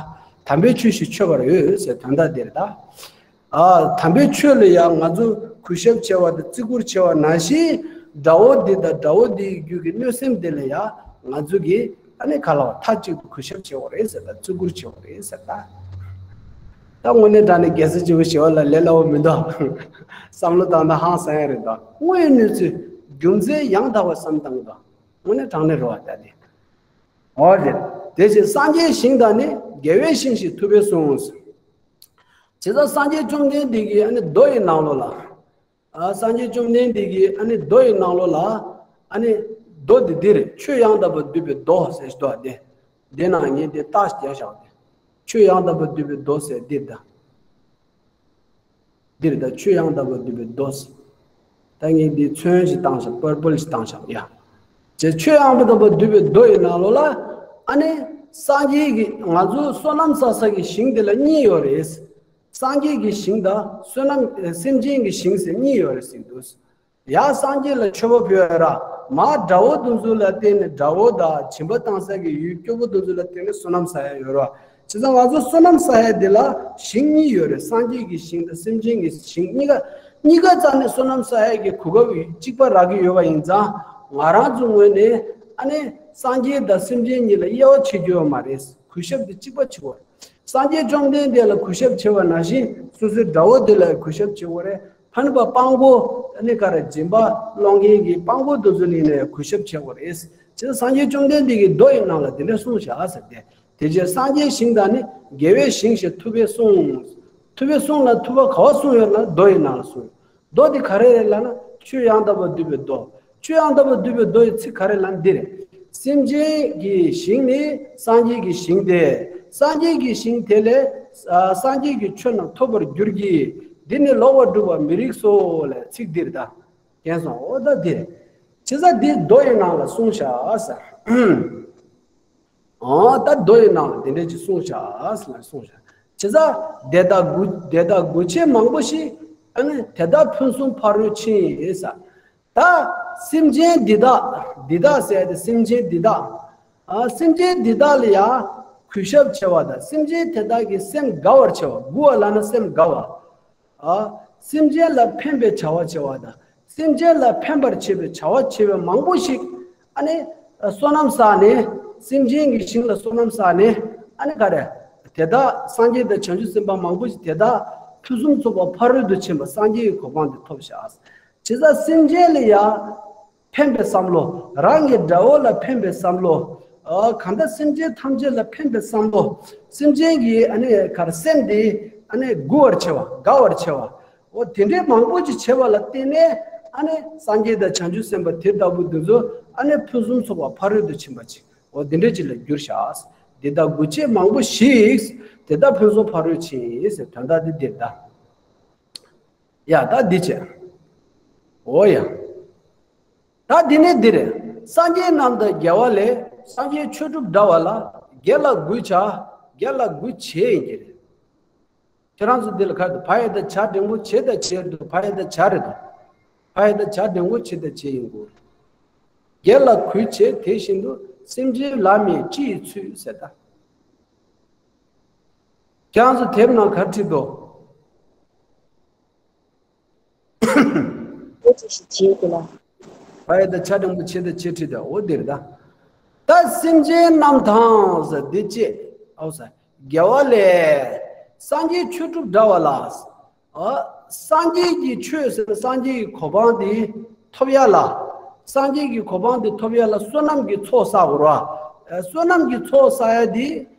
དམ་པའི་ཆོས་བཞིན་མཆོད་པར་འོས་ཟེར་དོན་དག་དེ་རེད་ད། ཨ། དམ་པའི་ཆོས་ལ་ཡང་ང་ཚོ་གུས་ཞབས་བྱས་པ་དང་བརྩི་བཀུར་བྱས་པ་ནང་བཞིན། དགྲ་བོ་འདི་དང་དགྲ་བོ་འདིའི་རྒྱུད་ཀྱི་གནོད་སེམས་དེ་ལ་ཡང་ང་ཚོ་གིས་ཨ་ནི་ག་ལ་བ་མཐའ་གཅིག་ཏུ་གུས་ཞབས་བྱེད་དགོས་རེད་ཟེར་ད། བརྩི་བཀུར་བྱེད་དགོས་རེད་ཟེར་ད། ད་དངོས་གནས་དྲང་གནས་རྒྱལ་སྲས་ཆེན་པོ་ཞི་བ་ལྷ་ལས་སླ་བོ་མི་འདུག་བསམ་བློ་བཏང་ན་ཧང་སང་ཡ་རེད་འདུག་དངོས་ཡོད་གནས་ཚུལ་རྒྱུ་མཚན་ཡང་དག་པ་བསམ་བཏང་གི་འདུག་དངོས་གནས་དྲང་གནས་རེད་བ་ད་དེ། འོ་རེད། དེ་བཞིན་སངས་རྒྱས་ཞིང་དང་ནི། རྒྱལ་བའི་ཞིང་ཞེས་ཐུབ་པས་གསུངས། བྱས་ཙང་སངས་རྒྱས་བཅོམ་ལྡན་འདས་ཀྱིས་ཨ་ནི་མདོ་ཡི་ནང་ལོགས་ལ། ཨ། སངས་རྒྱས་བཅོམ་ལྡན་འདས་ཀྱིས་ཨ་ནི་མདོ་ཡི་ནང་ལོགས་ལ། ཨ་ནི་མདོ་འདི་འདིར་ཆོས་ཡང་དག་པར་བསྡུས་པའི་མདོ་ཟེར་ཞིག་འདུག་སྟེ། འདི་ནང་ངས་འདི་རྟགས་རྒྱག་བཞག་སྟེ། ཆོས་ཡང་དག་པར་བསྡུས་པའི་མདོ་ཟེར་འདིར་ད། འདིར་ད་ཆོས་ཡང་དག་པར་བསྡུས་པའི་མདོ་ཟེར། ད་ངས་འདི་ཚོན་ཞིག་བཏང་བཞག་པར་པལ་ཞིག་བཏང་བཞག་ཡ། ཅེས་ཆོས་ཡང་དག་པར་བསྡུས་པའི་མདོ་ཡི་ནང་ལོགས་ལ། ཨ་ནི་སངས་རྒྱས་ཀྱི་ང་ཚོ་བསོད་ནམས་བསགས་ས་གི་ཞིང་དེ་ལ་གཉིས་ཡོད་རེད། སངས་རྒྱས་ཀྱི་ཞིང་དང་བསོད་ནམས་སེམས་ཅན་གྱི་ཞིང་ཟེར་གཉིས་ཡོད་རེད་ཟེར་འདུག་ཡང་སངས་རྒྱས་ལ་མཆོད་པ་ཕུལ་ཡ་ར། མ་དགྲ་བོ་དེ་ཚོ་ལ་བརྟེན་ནས་དགྲ་བོ་དང་སྦྱིན་པ་བཏང་ས་གི་ཡུལ་སྐྱོ་པོ་དེ་ཚོ་ལ་བརྟེན་ནས་བསོད་ནམས་བསགས་ཡ་ཡོད་ར། བྱས་ཙང་ང་ཚོ་བསོད་ནམས་བསགས་ཡ་དེ་ལ་ཞིང་གཉིས་ཡོད་རེད། སངས་རྒྱས་ཀྱི་ཞིང་དང་སེམས་ཅན་གྱི་ཞིང་གཉིས་ཀ། གཉིས་ཀ་རྩ་ནས་བསོད་ནམས་བསགས་ཡ་གི་གོ་སྐབས་གཅིག་པ་རག་གི་ཡོད་པ་ཡིན་ཙང་། ང་རང་ཚོ་ངོས་ནས་ཨ་ནི་སངས་རྒྱས་དང་སེམས་ཅན་གཉིས་ལ་དབྱེ་བ་ཕྱེ་རྒྱུ་ཡོད་མ་རེད། གུས་ཞབས་དེ་གཅིག་པ་བྱེད་དགོས་རེད། སངས་རྒྱས་བཅོམ་ལྡན་འདས་ལ་གུས་ཞབས་བྱེད་པ་ནང་བཞིན་སོ་སོའི་དགྲ་བོ་དེ་ལ་གུས་ཞབས་བྱེད་དགོས་རེད། ཕན་པ་སྤང་དགོས། ཨ་ནི་ག་རེ་སྦྱིན་པ་སློང་མཁན་གྱི་སྤང་དགོས་དེ་ཚོ་ལ་ཡིན་ནའི་གུས་ཞབས་བྱེད་དགོས་རེད། བྱས་ཙང་སངས་རྒྱས་བཅོམ་ལྡན་འདས་ཀྱིས་མདོ་ཡི་ནང་ལ་དེ་འདྲ་གསུངས་བཞག་ཟེར་ཏེ། དེ་རྗེས་སངས་རྒྱས་ཞིང་དང་ནི། རྒྱལ་བའི་ཞིང་ཞེས་ཐུབ་པས་གསུངས། ཐུབ་པས་གསུངས་ལ་ཐུབ་པ་ག་བ་གསུངས་ཡོད་ན་མདོ་ཡི་ནང་ལ་གསུངས་ཡོད། མདོ་འདི་ག་རེ་རེད་ལབ་ན་ཆོས་ཡང་དག་པར་བསྡུས་པའི་མདོ། ཆོས་ཡང་དག་པར་བསྡུས་པའི་མདོ་ཡི་ཚིག་ག་རེ་ལབ་ན་འདི་རེད། སེམས་ཅན་གྱི་ཞིང་ནི་སངས་རྒྱས་ཀྱི་ཞིང་སྟེ། སངས་རྒྱས་ཀྱི་ཞིང་དེ་ལས་སངས་རྒྱས་ཀྱི་ཆོས་རྣམས་ཐོབ་པར་འགྱུར་གྱི། འདི་ནི་ལོག་པར་སྒྲུབ་པར་མི་རིགས་སོ་ལས་ཚིག་འདིར་ད། མཁྱེན་སོང་འོ་ད་འདི་རེད། བྱས་ཙང་འདི་མདོ་ཡི་ནང་ལ་གསུངས་བཞག་ཟེར། ཨང་། ད་མདོ་ཡི་ནང་ལ་དེ་འདྲས་ཅིག་གསུངས་བཞག་ཟེར་ལ་གསུངས་བཞག་བྱས་ཙང་དེ་དག་མགུ་དེ་དག་མགུ་བྱས་མང་པོ་ཞིག་ཨ་ནི་དེ་དག་ཕུན་སུམ་ཕ་རོལ་ཕྱིན་ཟེར། ད་སེམས་ཅན་འདི་དག་འདི་དག་ཟེར་ཏེ་སེམས་ཅན་འདི་དག་ཨ། སེམས་ཅན་འདི་དག་ལ་ཡང་གུས་ཞབས་བྱེད་པ་དང་སེམས་ཅན་དེ་དག་གི་སེམས་དགའ་བར་བྱེད་པ། མགུ་བ་ལབ་ན་སེམས་དགའ་བ། ཨ། སེམས་ཅན་ལ་ཕན་པའི་བྱ་བ་བྱེད་པ་དང་སེམས་ཅན་ལ་ཕན་པར་བྱེད་པའི་བྱ་བ་བྱེད་པའི་མང་པོ་ཞིག་ཨ་ནི་བསོད་ནམས་བསགས་ནས་སེམས་ཅན་གྱི་ཞིང་ལ་བསོད་ནམས་བསགས་ནས་ཨ་ནི་ག་རེ། དེ་དག་སངས་རྒྱས་དང་བྱང་ཆུབ་སེམས་དཔའ་མང་པོ་ཞིག་དེ་དག་ཕུན་སུམ་ཚོགས་པ་ཕ་རོལ་ཏུ་ཕྱིན་པ་སངས་རྒྱས་ཀྱི་གོ་འཕང་དེ་ཐོབ་བཞག་བྱས་ཙང་སེམས་ཅན་ལ་ཡང་ཕན་པའི་བསམ་བློ། རང་གི་དགྲ་བོ་ལ་ཕན་པའི་བསམ་བློ། ཨ། གང་ལྟར་སེམས་ཅན་ཐམས་ཅད་ལ་ཕན་པའི་བསམ་བློ། སེམས་ཅན་གྱི་ཨ་ནི་གར་སེམས་དེ་ཨ་ནི་མགུ་བར་བྱེད་པ། དགའ་བར་བྱེད་པ། འོ་དེ་འདྲའི་མང་པོ་ཅིག་བྱེད་པ་ལ་བརྟེན་ནས་ཨ་ནི་སངས་རྒྱས་དང་བྱང་ཆུབ་སེམས་དཔའ་དེ་ལྟ་བུ་འདི་ཚོ་ཨ་ནི་ཕུན་སུམ་ཚོགས་པ་ཕ་རོལ་ཏུ་ཕྱིན་པ་ཅིག་འོ་དེ་འདྲ་ཅིག་ལ་འགྱུར་བཞག་དེ་དག་མགུ་བྱས་མང་པོ་ཞིག་དེ་དག་ཕུན་སུམ་ཕ་རོལ་ཕྱིན་ཟེར་དོན་དག་དེ་འདིར་ད། ཡ་ད་འདི་བྱས། འོ་ཡ། ད་འདི་ནས་འདི་རེད། སངས་རྒྱས་རྣམས་དང་རྒྱལ་བ་ལས། སངས་རྒྱས་ཆོས་སྒྲུབ་འདྲ་བ་ལ། དགེ་ལ་གུས་བྱ། དགེ་ལ་གུས་བྱེད་ཡིན་གྱི་རེད། ཁྱེད་རང་ཚོ་འདི་ལ་ཁ་དུ་བ་ཡ་ད་བྱ་འགྲེང་བུ་བྱེད་ད་བྱེད་དུ་བ་ཡ་ད་བྱ་རེད་དོ། བ་ཡ་ད་བྱ་འགྲེང་བུ་བྱེད་ད་བྱེད་ཡིན་དགོས། དགེ་ལ་གུས་བྱེད་དེ་བཞིན་དུ། སེམས་ཅན་ལ་མིན་སྤྱི་ཡི་ཚུལ་ཟེར་ད། ཁྱེད་རང་ཚོ་དེབ་ནང་ག་རེ་བྲིས་འདུག་འོ་ཅི་ཞིག་བྱེད་དེ་ལ། བ་ཡ་ད་བྱ་འགྲེང་བུ་བྱེད་ད་བྱེད་བྲིས་ད་འོ་འདིར་ད། ད་སེམས་ཅན་རྣམས་དང་ཟེར་འདི་ཅེས་ཨོ་ཟེར། རྒྱལ་བ་ལས། སངས་རྒྱས་ཆོས་སྒྲུབ་འདྲ་བ་ལ། ཨ། སངས་རྒྱས་ཀྱི་ཆོས་ཟེར་ན་སངས་རྒྱས་ཀྱི་གོ་འཕང་དེ་ཐོབ་ཡ་ལ། སངས་རྒྱས་ཀྱི་གོ་འཕང་དེ་ཐོབ་ཡ་ལ་བསོད་ནམས་ཀྱི་ཚོགས་བསགས་དགོས་ར། ཨ། བསོད་ནམས་ཀྱི་ཚོགས་བསགས་ཡ་དེ།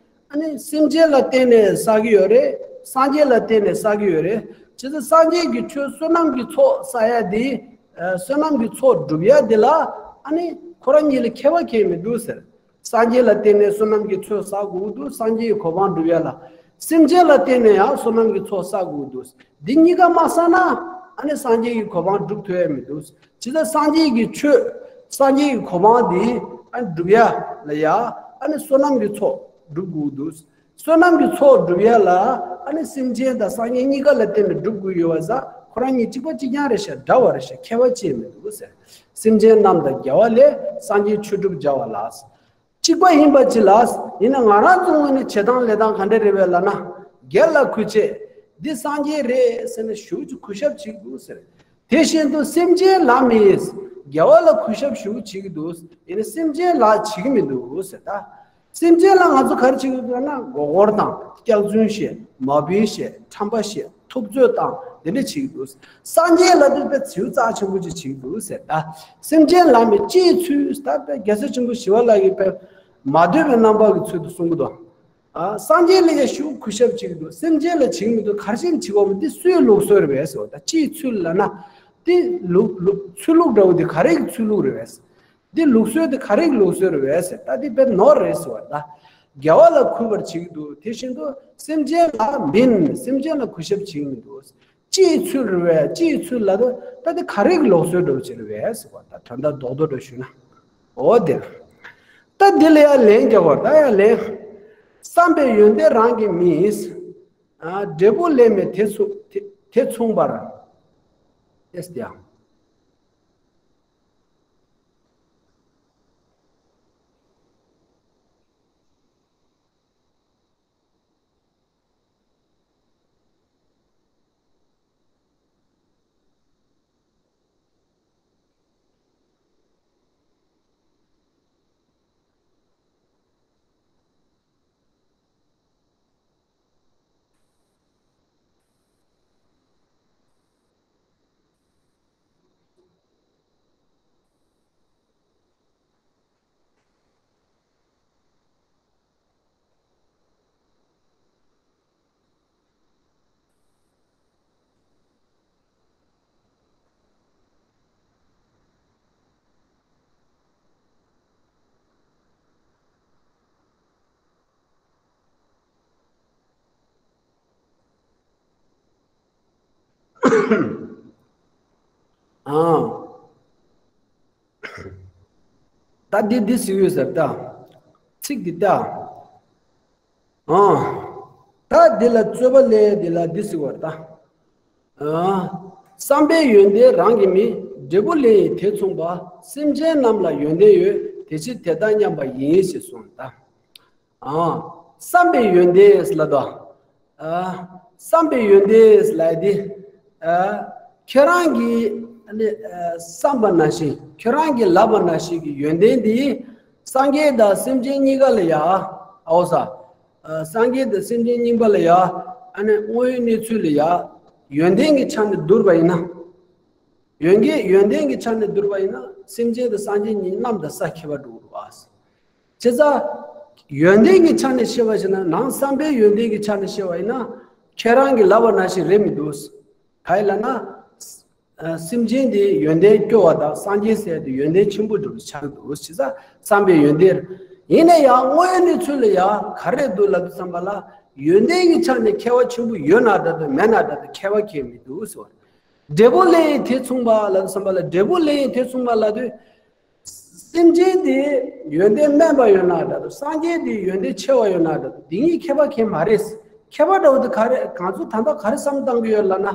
ཨ་ནི་སེམས་ཅན་ལ་བརྟེན་ནས་བསགས་ཀྱི་ཡོད་རེད། སངས་རྒྱས་ལ་བརྟེན་ནས་བསགས་ཀྱི་ཡོད་རེད། བྱས་ཙང་སངས་རྒྱས་ཀྱི་ཆོས་བསོད་ནམས་ཀྱི་ཚོགས་བསགས་ཡ་དེ། ཨ། བསོད་ནམས་ཀྱི་ཚོགས་སྒྲུབ་ཡ་དེ་ལ། ཨ་ནི་ཁོ་རང་གཉིས་ལ་ཁྱད་པར་གང་ཡང་མི་འདུག་ཟེར། སངས་རྒྱས་ལ་བརྟེན་ནས་བསོད་ནམས་ཀྱི་ཚོགས་བསགས་དགོས་འདུག་སངས་རྒྱས་ཀྱི་གོ་འཕང་སྒྲུབ་ཡ་ལ། སེམས་ཅན་ལ་བརྟེན་ནས་ཡང་བསོད་ནམས་ཀྱི་ཚོགས་བསགས་དགོས་འདུག་འདི་གཉིས་ཀ་མ་བསགས་ན་ཨ་ནི་སངས་རྒྱས་ཀྱི་གོ་འཕང་སྒྲུབ་ཐུབ་ཡ་མི་འདུག་བྱས་ཙང་སངས་རྒྱས་ཀྱི་ཆོས། སངས་རྒྱས་ཀྱི་གོ་འཕང་འདི་ཨ་ནི་སྒྲུབ་ཡ་ལ་ཡ་ཨ་ནི་བསོད་ནམས་ཀྱི་ཚོགས་སྒྲུབ་དགོས་འདུག་བསོད་ནམས་ཀྱི་ཚོགས་སྒྲུབ་ཡ་ལ་ཨ་ནི་སེམས་ཅན་དང་སངས་རྒྱས་གཉིས་ཀ་ལ་བརྟེན་ནས་སྒྲུབ་དགོས་ཡོད་པ་ཟེར། ཁོ་རང་གཉིས་གཅིག་པ་གཅིག་རྐྱང་རེད་ཤག་འདྲ་བ་རེད་ཤག་ཁྱད་པར་ཅི་མི་འདུག་ཟེར། སེམས་ཅན་རྣམས་དང་རྒྱལ་བ་ལས། སངས་རྒྱས་ཆོས་སྒྲུབ་བྱ་བ་ལ། གཅིག་པ་ཡིན་པ་ཅི་ལ། ཡིན་ན་ང་རང་ཚོ་ངོས་ནས་བྱེད་སྟངས་ལས་སྟངས་ག་འདྲ་རེད་པས་ལབ་ན། སྒེར་ལ་གུས་བྱེད། འདི་སངས་རྒྱས་རེད་ཟེར་ནས་ཞེ་པོ་ཅིག་གུས་ཞབས་བྱེད་ཀྱི་འདུག་ཟེར། དེ་བཞིན་དུ་སེམས་ཅན་ལ་མིན། རྒྱལ་བ་ལ་གུས་ཞབས་ཞེ་པོ་བྱེད་ཀྱི་འདུག་ཡིན་ན་སེམས་ཅན་ལ་བྱེད་ཀྱི་མི་འདུག་ཟེར་ད། སེམས་ཅན་ལ་ང་ཚོ་ག་རེ་བྱེད་ཀྱི་འདུག་ལབ་ན། མགོ་སྐོར་དང་། སྐྱག་རྫུན་བཤད། མ་བུའི་བཤད། ཁྲམ་པ་བཤད། ཐུབ་ཚོད་བཏང་། དེ་འདྲ་བྱེད་ཀྱི་འདུག་སངས་རྒྱས་ལ་དེ་དཔེ་ཟེའུ་རྩ་ཆེན་པོ་ཅིག་བྱེད་ཀྱི་འདུག་ཟེར་ད། སེམས་ཅན་ལ་མིན། ཅིའི་ཚུལ། ད་དཔེ་རྒྱལ་སྲས་ཆེན་པོ་ཞི་བ་ལྷ་གིས་དཔེ་མ་འདོད་པའི་རྣམ་པ་གི་ཚུལ་དུ་གསུང་གི་འདུག་ཨ། སངས་རྒྱས་ལ་ཡ་ཞེ་པོ་གུས་ཞབས་བྱེད་ཀྱི་འདུག་སེམས་ཅན་ལ་བྱེད་ཀྱི་མི་འདུག་ག་རེ་བྱེད་ཀྱི་འདུག་འདི་སུའི་ལུགས་སྲོལ་རེད་པས་ཟེར་བ་ད། ཅིའི་ཚུལ་ལབ་ན། འདི་ལུགས་ལུགས་ཚུལ་ལུགས་འདྲ་བོ་འདི་ག་རེ་གི་ཚུལ་ལུགས་རེད་པས། འདི་ལུགས་སྲོལ་འདི་ག་རེ་གི་ལུགས་སྲོལ་རེད་པས་ཟེར་ད། འདི་དཔེ་ནོར་རེད་ཟེར་བ་ད། རྒྱལ་བ་ལ་གུས་པར་བྱེད་ཀྱི་འདུག་དེ་བཞིན་དུ་སེམས་ཅན་ལ་མིན། སེམས་ཅན་ལ་གུས་ཞབས་བྱེད་ཀྱི་མི་འདུག་ཅིའི་ཚུལ་རེད་པས། ཅིའི་ཚུལ་ལབ་ད། ད་འདི་ག་རེ་གི་ལུགས་སྲོལ་འདྲ་བོ་ཅིག་རེད་པས་ཟེར་བ་ད། དོན་དག་རྡོག་རྡོག་འདྲ་ཞུས་ན། འོ་དེ་རེད། ད་འདི་ལ་ཡང་ལན་རྒྱག་པ་ད་ཡང་ལན། བསམ་པའི་ཡོན་ཏན་རང་གིས་མིན། ཨ། འབྲས་བུ་ལེན་མིན་དེ་མཚུངས་དེ་དེ་མཚུངས་པར། ཨེས་དེ་ཡང་། ཨ། ད་འདི་འདི་ཟེར་ཡོད་ཟེར་ད། ཚིག་འདི་ལྟ། ཨ། ད་འདི་ལ་རྩོད་པ་ལས་འདི་ལ་འདི་ཟེར་བར་ད། ཨ། བསམ་པའི་ཡོན་ཏན་རང་གིས་མིན། འབྲས་བུ་ལེན་ཡིན་དེ་མཚུངས་པ། སེམས་ཅན་རྣམས་ལ་ཡོན་ཏན་ཡོད། དེ་ཕྱིར་དེ་དག་མཉམ་པ་ཡིན་ཞེས་གསུངས་ད། ཨ། བསམ་པའི་ཡོན་ཏན་ལ་དོ། ཨ། བསམ་པའི་ཡོན་ཏན་ལ་དེ། ཨ། ཁྱེད་རང་གིས་ཨ་ནི་ཨ་བསམ་པ་ནང་བཞིན་ཁྱེད་རང་གིས་ལབ་པ་ནང་བཞིན་གྱི་ཡོན་ཏན་འདི་སངས་རྒྱས་དང་སེམས་ཅན་གཉིས་ཀ་ལ་ཡ། ཨའོ་ས། ཨ། སངས་རྒྱས་དང་སེམས་ཅན་གཉིས་པ་ལ་ཡ། ཨ་ནི་དངོས་ཡོད་གནས་ཚུལ་ལ་ཡ། ཡོན་ཏན་གྱི་ཆ་ནས་བསྡུར་བ་ཡིན་ན། ཡོན་གྱི་ཡོན་ཏན་གྱི་ཆ་ནས་བསྡུར་བ་ཡིན་ན་སེམས་ཅན་དང་སངས་རྒྱས་གཉིས་གནམ་དང་ས་ཁྱད་པར་འགྲོ་གི་འདུག་ཨ། བྱས་ཙང་། ཡོན་ཏན་གྱི་ཆ་ནས་བཤད་པ་ཞིག་ན་ནང་བསམ་པའི་ཡོན་ཏན་གྱི་ཆ་ནས་བཤད་པ་ཡིན་ན། ཁྱེད་རང་གིས་ལབ་པ་ནང་བཞིན་རེད་མི་འདུག་ག་ཡིན་ལབ་ན། ཨ། སེམས་ཅན་དེ་ཡོན་ཏན་སྐྱོ་བ་དང་སངས་རྒྱས་ཟེར་དེ་ཡོན་ཏན་ཆེན་པོ་འདྲ་བོ་ཆགས་འདུག་བྱས་ཙང་བསམ་པའི་ཡོན་ཏན། ཡིན་ན་ཡང་དངོས་ཡོད་གནས་ཚུལ་ལ་ཡང་ག་རེ་འདུག་ལབ་དུས་ཙམ་པ་ལ། ཡོན་ཏན་གྱི་ཆ་ནས་ཁྱད་པར་ཆེན་པོ་ཡོད་ན་འདྲ་འདུག་མེད་ན་འདྲ་འདུག་ཁྱད་པར་གང་ཡང་མི་འདུག་ཟེར་བ། འབྲས་བུ་ལེན་ཡིན་དེ་མཚུངས་པ་ལབ་དུས་ཙམ་པ་ལ། འབྲས་བུ་ལེན་ཡིན་དེ་མཚུངས་པ་ལབ་དུས། སེམས་ཅན་དེ་ཡོན་ཏན་དམན་པ་ཡོད་ན་འདྲ་འདུག་སངས་རྒྱས་དེ་ཡོན་ཏན་ཆེ་བ་ཡོད་ན་འདྲ་འདུག་འདི་གཉིས་ཁྱད་པར་གང་ཡང་མ་རེད། ཁྱད་པར་འདྲ་བོ་དེ་ག་རེ་ང་ཚོ་ད་ལྟ་ག་རེ་བསམ་བཏང་གི་ཡོད་ལབ་ན།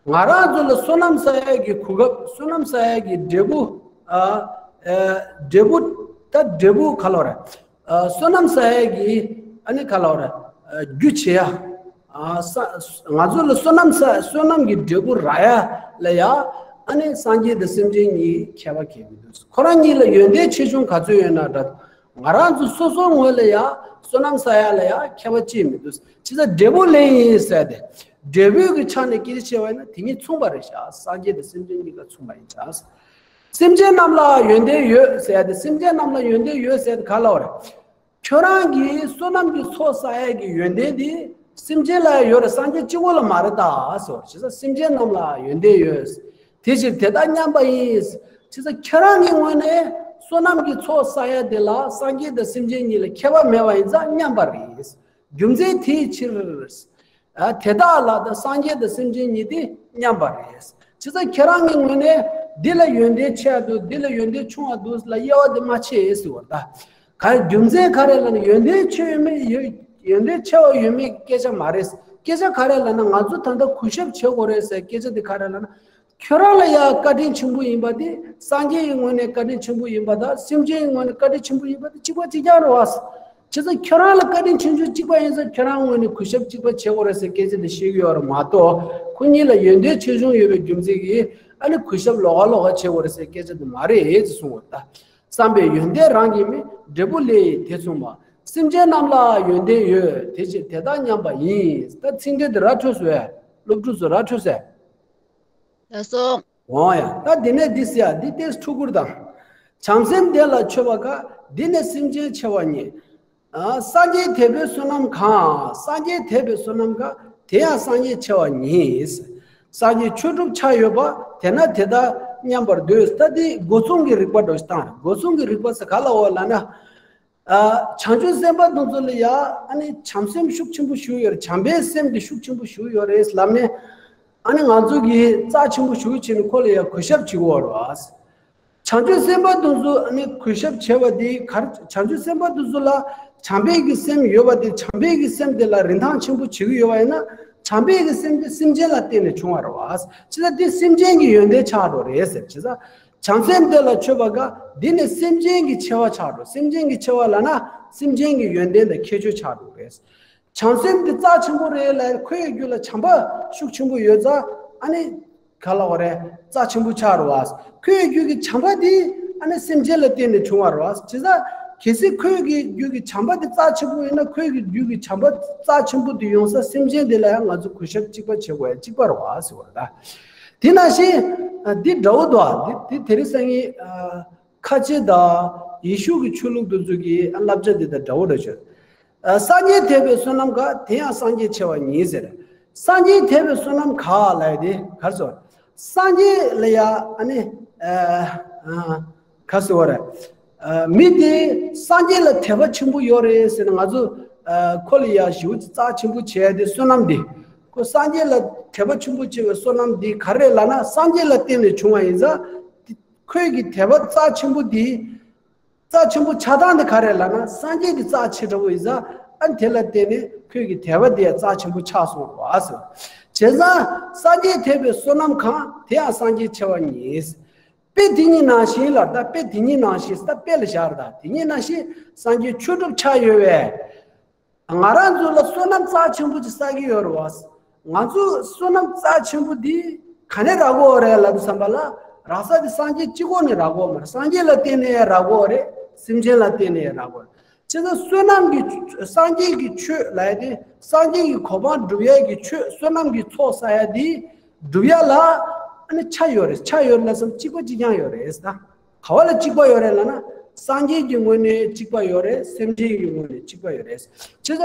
ང་རང་ཚོ་ལ་བསོད་ནམས་བསགས་ཡས་ཀྱི་གོ་སྐབས། བསོད་ནམས་བསགས་ཡས་ཀྱི་འབྲས་བུ། ཨ། ཨ། འབྲས་བུ། ད་འབྲས་བུ་ག་ལབ་རེད། ཨ། བསོད་ནམས་བསགས་ཡས་ཀྱི་ཨ་ནི་ག་ལབ་རེད། ཨ། རྒྱུ་བྱེད་ཡ། ཨ། ས། ང་ཚོ་ལ་བསོད་ནམས་བསགས། བསོད་ནམས་ཀྱི་འབྲས་བུ་རག་ཡ་ལ་ཡ། ཨ་ནི་སངས་རྒྱས་དང་སེམས་ཅན་གཉིས་ཁྱད་པར་གང་ཡང་མི་འདུག་ཁོ་རང་གཉིས་ལ་ཡོན་ཏན་ཆེ་ཆུང་ག་ཚོད་ཡོད་ན་འདྲ། ང་རང་ཚོ་སོ་སོའི་ངོས་ལ་ཡ་བསོད་ནམས་བསགས་ཡ་ལ་ཡ་ཁྱད་པར་ཅི་ཡང་མི་འདུག་བྱས་ཙང་འབྲས་བུ་ལེན་ཡིན་ཟེར་ཏེ། འབྲས་བུ་གི་ཆ་ནས་སྐད་ཆ་བཤད་པ་ཡིན་ན་དེ་གཉིས་མཚུངས་པ་རེད་ཤག་སངས་རྒྱས་དང་སེམས་ཅན་གཉིས་ཀ་མཚུངས་པ་ཡིན་ཤག་སེམས་ཅན་རྣམས་ལ་ཡོན་ཏན་ཡོད་ཟེར་ཏེ། སེམས་ཅན་རྣམས་ལ་ཡོན་ཏན་ཡོད་ཟེར་ཏེ་ག་ལབ་རེད། ཁྱོད་རང་གིས་བསོད་ནམས་ཀྱི་ཚོགས་བསགས་ཡས་ཀྱི་ཡོན་ཏན་དེ་སེམས་ཅན་ལ་ཡོད་རེད། སངས་རྒྱས་གཅིག་པོ་ལ་མ་རེད་ད་ཟེར་བ། བྱས་ཙང་སེམས་ཅན་རྣམས་ལ་ཡོན་ཏན་ཡོད། དེ་ཕྱིར་དེ་དག་མཉམ་པ་ཡིན། བྱས་ཙང་ཁྱེད་རང་གི་ངོས་ནས་ བསོད་ནམས་ཀྱི་ཚོགས་བསགས་ཡ་དེ་ལ་སངས་རྒྱས་དང་སེམས་ཅན་གཉིས་ལ་ཁྱད་པར་མེད་པ་ཡིན་ཙང་མཉམ་པ་རེད། རྒྱུ་མཚན་དེའི་ཕྱིར། ཨ། དེ་དག་ལ་ད་སངས་རྒྱས་དང་སེམས་ཅན་གཉིས་དེ་མཉམ་པ་རེད། བྱས་ཙང་ཁྱེད་རང་གི་ངོས་ནས་འདི་ལ་ཡོན་ཏན་ཆེ་བ་འདུག་འདི་ལ་ཡོན་ཏན་ཆུང་བ་འདུག་ལ་དབྱེ་བ་དེ་མ་ཕྱེ་ཟེར་བ་ད། ག་རྒྱུ་མཚན་ག་རེ་ལབ་ན་ཡོན་ཏན་ཆེ་ཡོད་མེད་ཡོད། ཡོན་ཏན་ཆེ་བ་ཡོད་མེད་སྐད་ཆ་མ་རེད། སྐད་ཆ་ག་རེ་ལབ་ན་ང་ཚོ་ད་ལྟ་གུས་ཞབས་བྱེད་དགོས་རེད་ཟེར་སྐད་ཆ་དེ་ག་རེ་ལབ་ན། ཁྱོད་རང་ལ་ཡང་བཀའ་དྲིན་ཆེན་པོ་ཡིན་པ་དེ་སངས་རྒྱས་ཀྱི་ངོས་ནས་བཀའ་དྲིན་ཆེན་པོ་ཡིན་པ་དང་སེམས་ཅན་གྱི་ངོས་ནས་བཀའ་དྲིན་ཆེན་པོ་ཡིན་པ་དེ་གཅིག་པ་གཅིག་རྐྱང་རེད་བ། བྱས་ཙང་ཁྱོད་རང་ལ་བཀའ་དྲིན་ཆེ་ཆུང་གཅིག་པ་ཡིན་ཙང་ཁྱོད་རང་ངོས་ནས་གུས་ཞབས་གཅིག་པ་བྱེད་དགོས་རེད་ཟེར་སྐད་ཆ་དེ་བཤད་ཀྱི་ཡོད་རེད་མ་གཏོགས། ཁོ་གཉིས་ལ་ཡོན་ཏན་ཆེ་ཆུང་ཡོད་པའི་རྒྱུ་མཚན་གྱིས་ཨ་ནི་གུས་ཞབས་ལོགས་ཀ་ལོགས་ཀ་བྱེད་དགོས་རེད་ཟེར་སྐད་ཆ་དེ་མ་རེད་ཅེས་གསུངས་པ་ད། བསམ་པའི་ཡོན་ཏན་རང་གིས་མིན། འབྲས་བུ་ལས་ཡིན་དེ་མཚུངས་པ། སེམས་ཅན་རྣམས་ལ་ཡོན་ཏན་ཡོད། དེ་ཕྱིར་དེ་དག་མཉམ་པ་ཡིན། ད་ཚིག་འགྲེལ་དེ་ར་འཕྲོད་སོང་ཡ། སློབ་ཕྲུག་ཚོ་ར་འཕྲོད་སོང་ཡ། ལགས་སོ། འོང་ཡ། ད་འདི་ནས་འདི་ཟེར་ཡ་འདི་ཏོག་ཙམ་ཕྲུ་གུར་དང་། བྱམས་སེམས་དེ་ལ་མཆོད་པ་དགའ། འདི་ནི་སེམས་ཅན་ཆེ་བ་ཉིད། ཨ། སངས་རྒྱས་དད་པའི་བསོད་ནམས་གང་། སངས་རྒྱས་དད་པའི་བསོད་ནམས་དགའ། དེ་ཡང་སངས་རྒྱས་ཆེ་བ་ཉིད། སངས་རྒྱས་ཆོས་གྲུབ་ཆ་ཡོད་པ། དེས་ན་དེ་དག་མཉམ་པར་འདོད། ད་འདི་སྒོ་མཚུངས་ཀྱི་རིགས་པ་འདྲ་ཞིག་བཏང་། སྒོ་མཚུངས་ཀྱི་རིགས་པ་ཟེར་ག་ལ་འོ་ལབ་ན། ཨ། བྱང་ཆུབ་སེམས་དཔའ་དེ་ཚོ་ལ་ཡ་ཨ་ནི་བྱམས་སེམས་ཤུགས་ཆེན་པོ་ཞིག་ཡོད་རེད། བྱམས་པའི་སེམས་དེ་ཤུགས་ཆེན་པོ་ཞིག་ཡོད་རེད་ལབ་ནས། ཨ་ནི་ང་ཚོ་གིས་རྩ་ཆེན་པོ་ཞིག་བྱས་ནས་ཁོ་ལ་ཡ་གུས་ཞབས་བྱེད་དགོས་རེད་བ། བྱང་ཆུབ་སེམས་དཔའ་དེ་ཚོ་ཨ་ནི་གུས་ཞབས་བྱས་པ་དེ་ག་རེ། བྱང་ཆུབ་སེམས་དཔའ་དེ་ཚོ་ལ་བྱམས་པའི་གི་སེམས་ཡོད་པ་དེ། བྱམས་པའི་གི་སེམས་དེ་ལ་རིན་ཐང་ཆེན་པོ་བྱེད་ཀྱི་ཡོད་པ་ཡིན་ན། བྱམས་པའི་གི་སེམས་དེ་སེམས་ཅན་ལ་བརྟེན་ནས་བྱུང་བ་རེད་བ། བྱས་ཙང་དེ་སེམས་ཅན་གྱི་ཡོན་ཏན་ཆགས་འགྲོ་རེད་ཟེར། བྱས་ཙང་། བྱམས་སེམས་དེ་ལ་མཆོད་པ་དགའ། འདི་ནི་སེམས་ཅན་གྱི་ཆེ་བ་ཆགས་འགྲོ། སེམས་ཅན་གྱི་ཆེ་བ་ལབ་ན་སེམས་ཅན་གྱི་ཡོན་ཏན་དང་ཁྱད་ཆོས་ཆགས་འགྲོ་རེད། བྱམས་སེམས་དེ་རྩ་ཆེན་པོ་རེད་ལབ། ཁོའི་རྒྱུད་ལ་བྱམས་པ་ཤུགས་ཆེན་པོ་ཡོད་ཙང་ཨ་ནི་ག་ལབ་དགོས་རེད། རྩ་ཆེན་པོ་ཆགས་འགྲོ་བ། ཁོའི་རྒྱུད་ཀྱི་བྱམས་པ་དེ་ཨ་ནི་སེམས་ཅན་ལ་བརྟེན་ནས་བྱུང་བ་རེད་བ། བྱས་ཙང་གལ་སྲིད་ཁོའི་གི་རྒྱུད་ཀྱི་བྱམས་པ་དེ་རྩ་ཆེན་པོ་ཡིན་ན། ཁོའི་གི་རྒྱུད་ཀྱི་བྱམས་པ་རྩ་ཆེན་པོ་དེ་ཡོང་ས་སེམས་ཅན་དེ་ལ་ཡང་ང་ཚོ་གུས་ཞབས་གཅིག་པ་བྱེད་དགོས་ཡ་གཅིག་པ་རེད་བ་ཟེར་བ་རེད་ད། དེ་ནང་བཞིན་འདི་འདྲ་བོ་འདུག་ཨ། འདི་འདི་དེ་རིང་སང་ཉིན་ཁ་ཆེ་དང་ཡེ་ཤུ་གི་ཆོས་ལུགས་དེ་ཚོ་གི་བསླབ་བྱ་འདི་དང་འདྲ་བོ་འདྲ་བྱུང་། སངས་རྒྱས་དད་པའི་བསོད་ནམས་དགའ། དེ་ཡང་སངས་རྒྱས་ཆེ་བ་ཉིད་ཟེར། སངས་རྒྱས་དད་པའི་བསོད་ནམས་ག་ལབ་ཡ་དེ་ག་རེ་ཟེར། སངས་རྒྱས་ལ་ཡ་ཨ་ནི་ག་རེ་ཟེར་བ་རེད། མི་དེ་སངས་རྒྱས་ལ་དད་པ་ཆེན་པོ་ཡོད་རེད་ཟེར་ན། ང་ཚོ་ཁོ་ལ་ཡ་ཞེ་པོ་ཅིག་རྩ་ཆེན་པོ་བྱས་ཏེ་བསོད་ནམས་འདི། ཁོ་སངས་རྒྱས་ལ་དད་པ་ཆེན་པོ་བྱེད་པའི་བསོད་ནམས་འདི་ག་རེ་ལབ་ན་སངས་རྒྱས་ལ་བརྟེན་ནས་བྱུང་བ་ཡིན་ཙང་། ཁོས་ཀྱི་དད་པ་རྩ་ཆེན་པོ་འདི། རྩ་ཆེན་པོ་ཆགས་སྟངས་འདི་ག་རེ་ལབ་ན་སངས་རྒྱས་ཀྱི་རྩ་ཆེ་དྲགས་པོ་ཡིན་ཙང་། ཨ་ནི་དེ་ལ་བརྟེན་ནས་ཁོས་ཀྱི་དད་པ་འདི་ཡང་རྩ་ཆེན་པོ་ཆགས་སོང་བ་ཟེར། བྱས་ཙང་སངས་རྒྱས་དད་པའི་བསོད་ནམས་གང་། དེ་ཡང་སངས་རྒྱས་ཆེ་བ་ཉིད། དཔེ་དེ་ཉིད་ནང་བཞིན་ལ། ད་དཔེ་དེ་ཉིད་ནང་བཞིན། ད་དཔེ་ལ་བཞག་ར། ད་དེ་ཉིད་ནང་བཞིན་སངས་རྒྱས་ཆོས་གྲུབ་ཆ་ཡོད་པས། ང་རང་ཚོ་ལ་བསོད་ནམས་རྩ་ཆེན་པོ་ཅིག་བསགས་ཀྱི་ཡོད་རེད་བ། ང་ཚོ་བསོད་ནམས་རྩ་ཆེན་པོ་འདི་ག་ནས་རག་གི་ཡོད་རེད་ལབ་དུས་ཙམ་པ་ལ། རག་ས་དེ་སངས་རྒྱས་གཅིག་པོ་ནས་རག་གི་ཡོད་མ་རེད། སངས་རྒྱས་ལ་བརྟེན་ནས་ཡང་རག་གི་ཡོད་རེད། སེམས་ཅན་ལ་བརྟེན་ནས་ཡང་རག་གི་ཡོད་རེད། བྱས་ཙང་བསོད་ནམས་ཀྱི་སངས་རྒྱས་ཀྱི་ཆོས་ལབ་ཡ་དེ། སངས་རྒྱས་ཀྱི་གོ་འཕང་སྒྲུབ་ཡ་གི་ཆོས། བསོད་ནམས་ཀྱི་ཚོགས་བསགས་ཡ་དེ་སྒྲུབ་ཡ་ལ་ཨ་ནི་ཆ་ཡོད་རེད། ཆ་ཡོད་ལབ་ཙམ་གཅིག་པ་གཅིག་རྐྱང་ཡོད་རེད་ད། ག་བ་ལ་གཅིག་པ་ཡོད་རེད་ལབ་ན། སངས་རྒྱས་ཀྱི་ངོས་ནས་གཅིག་པ་ཡོད་རེད། སེམས་ཅན་གྱི་ངོས་ནས་གཅིག་པ་ཡོད་རེད། བྱས་ཙང་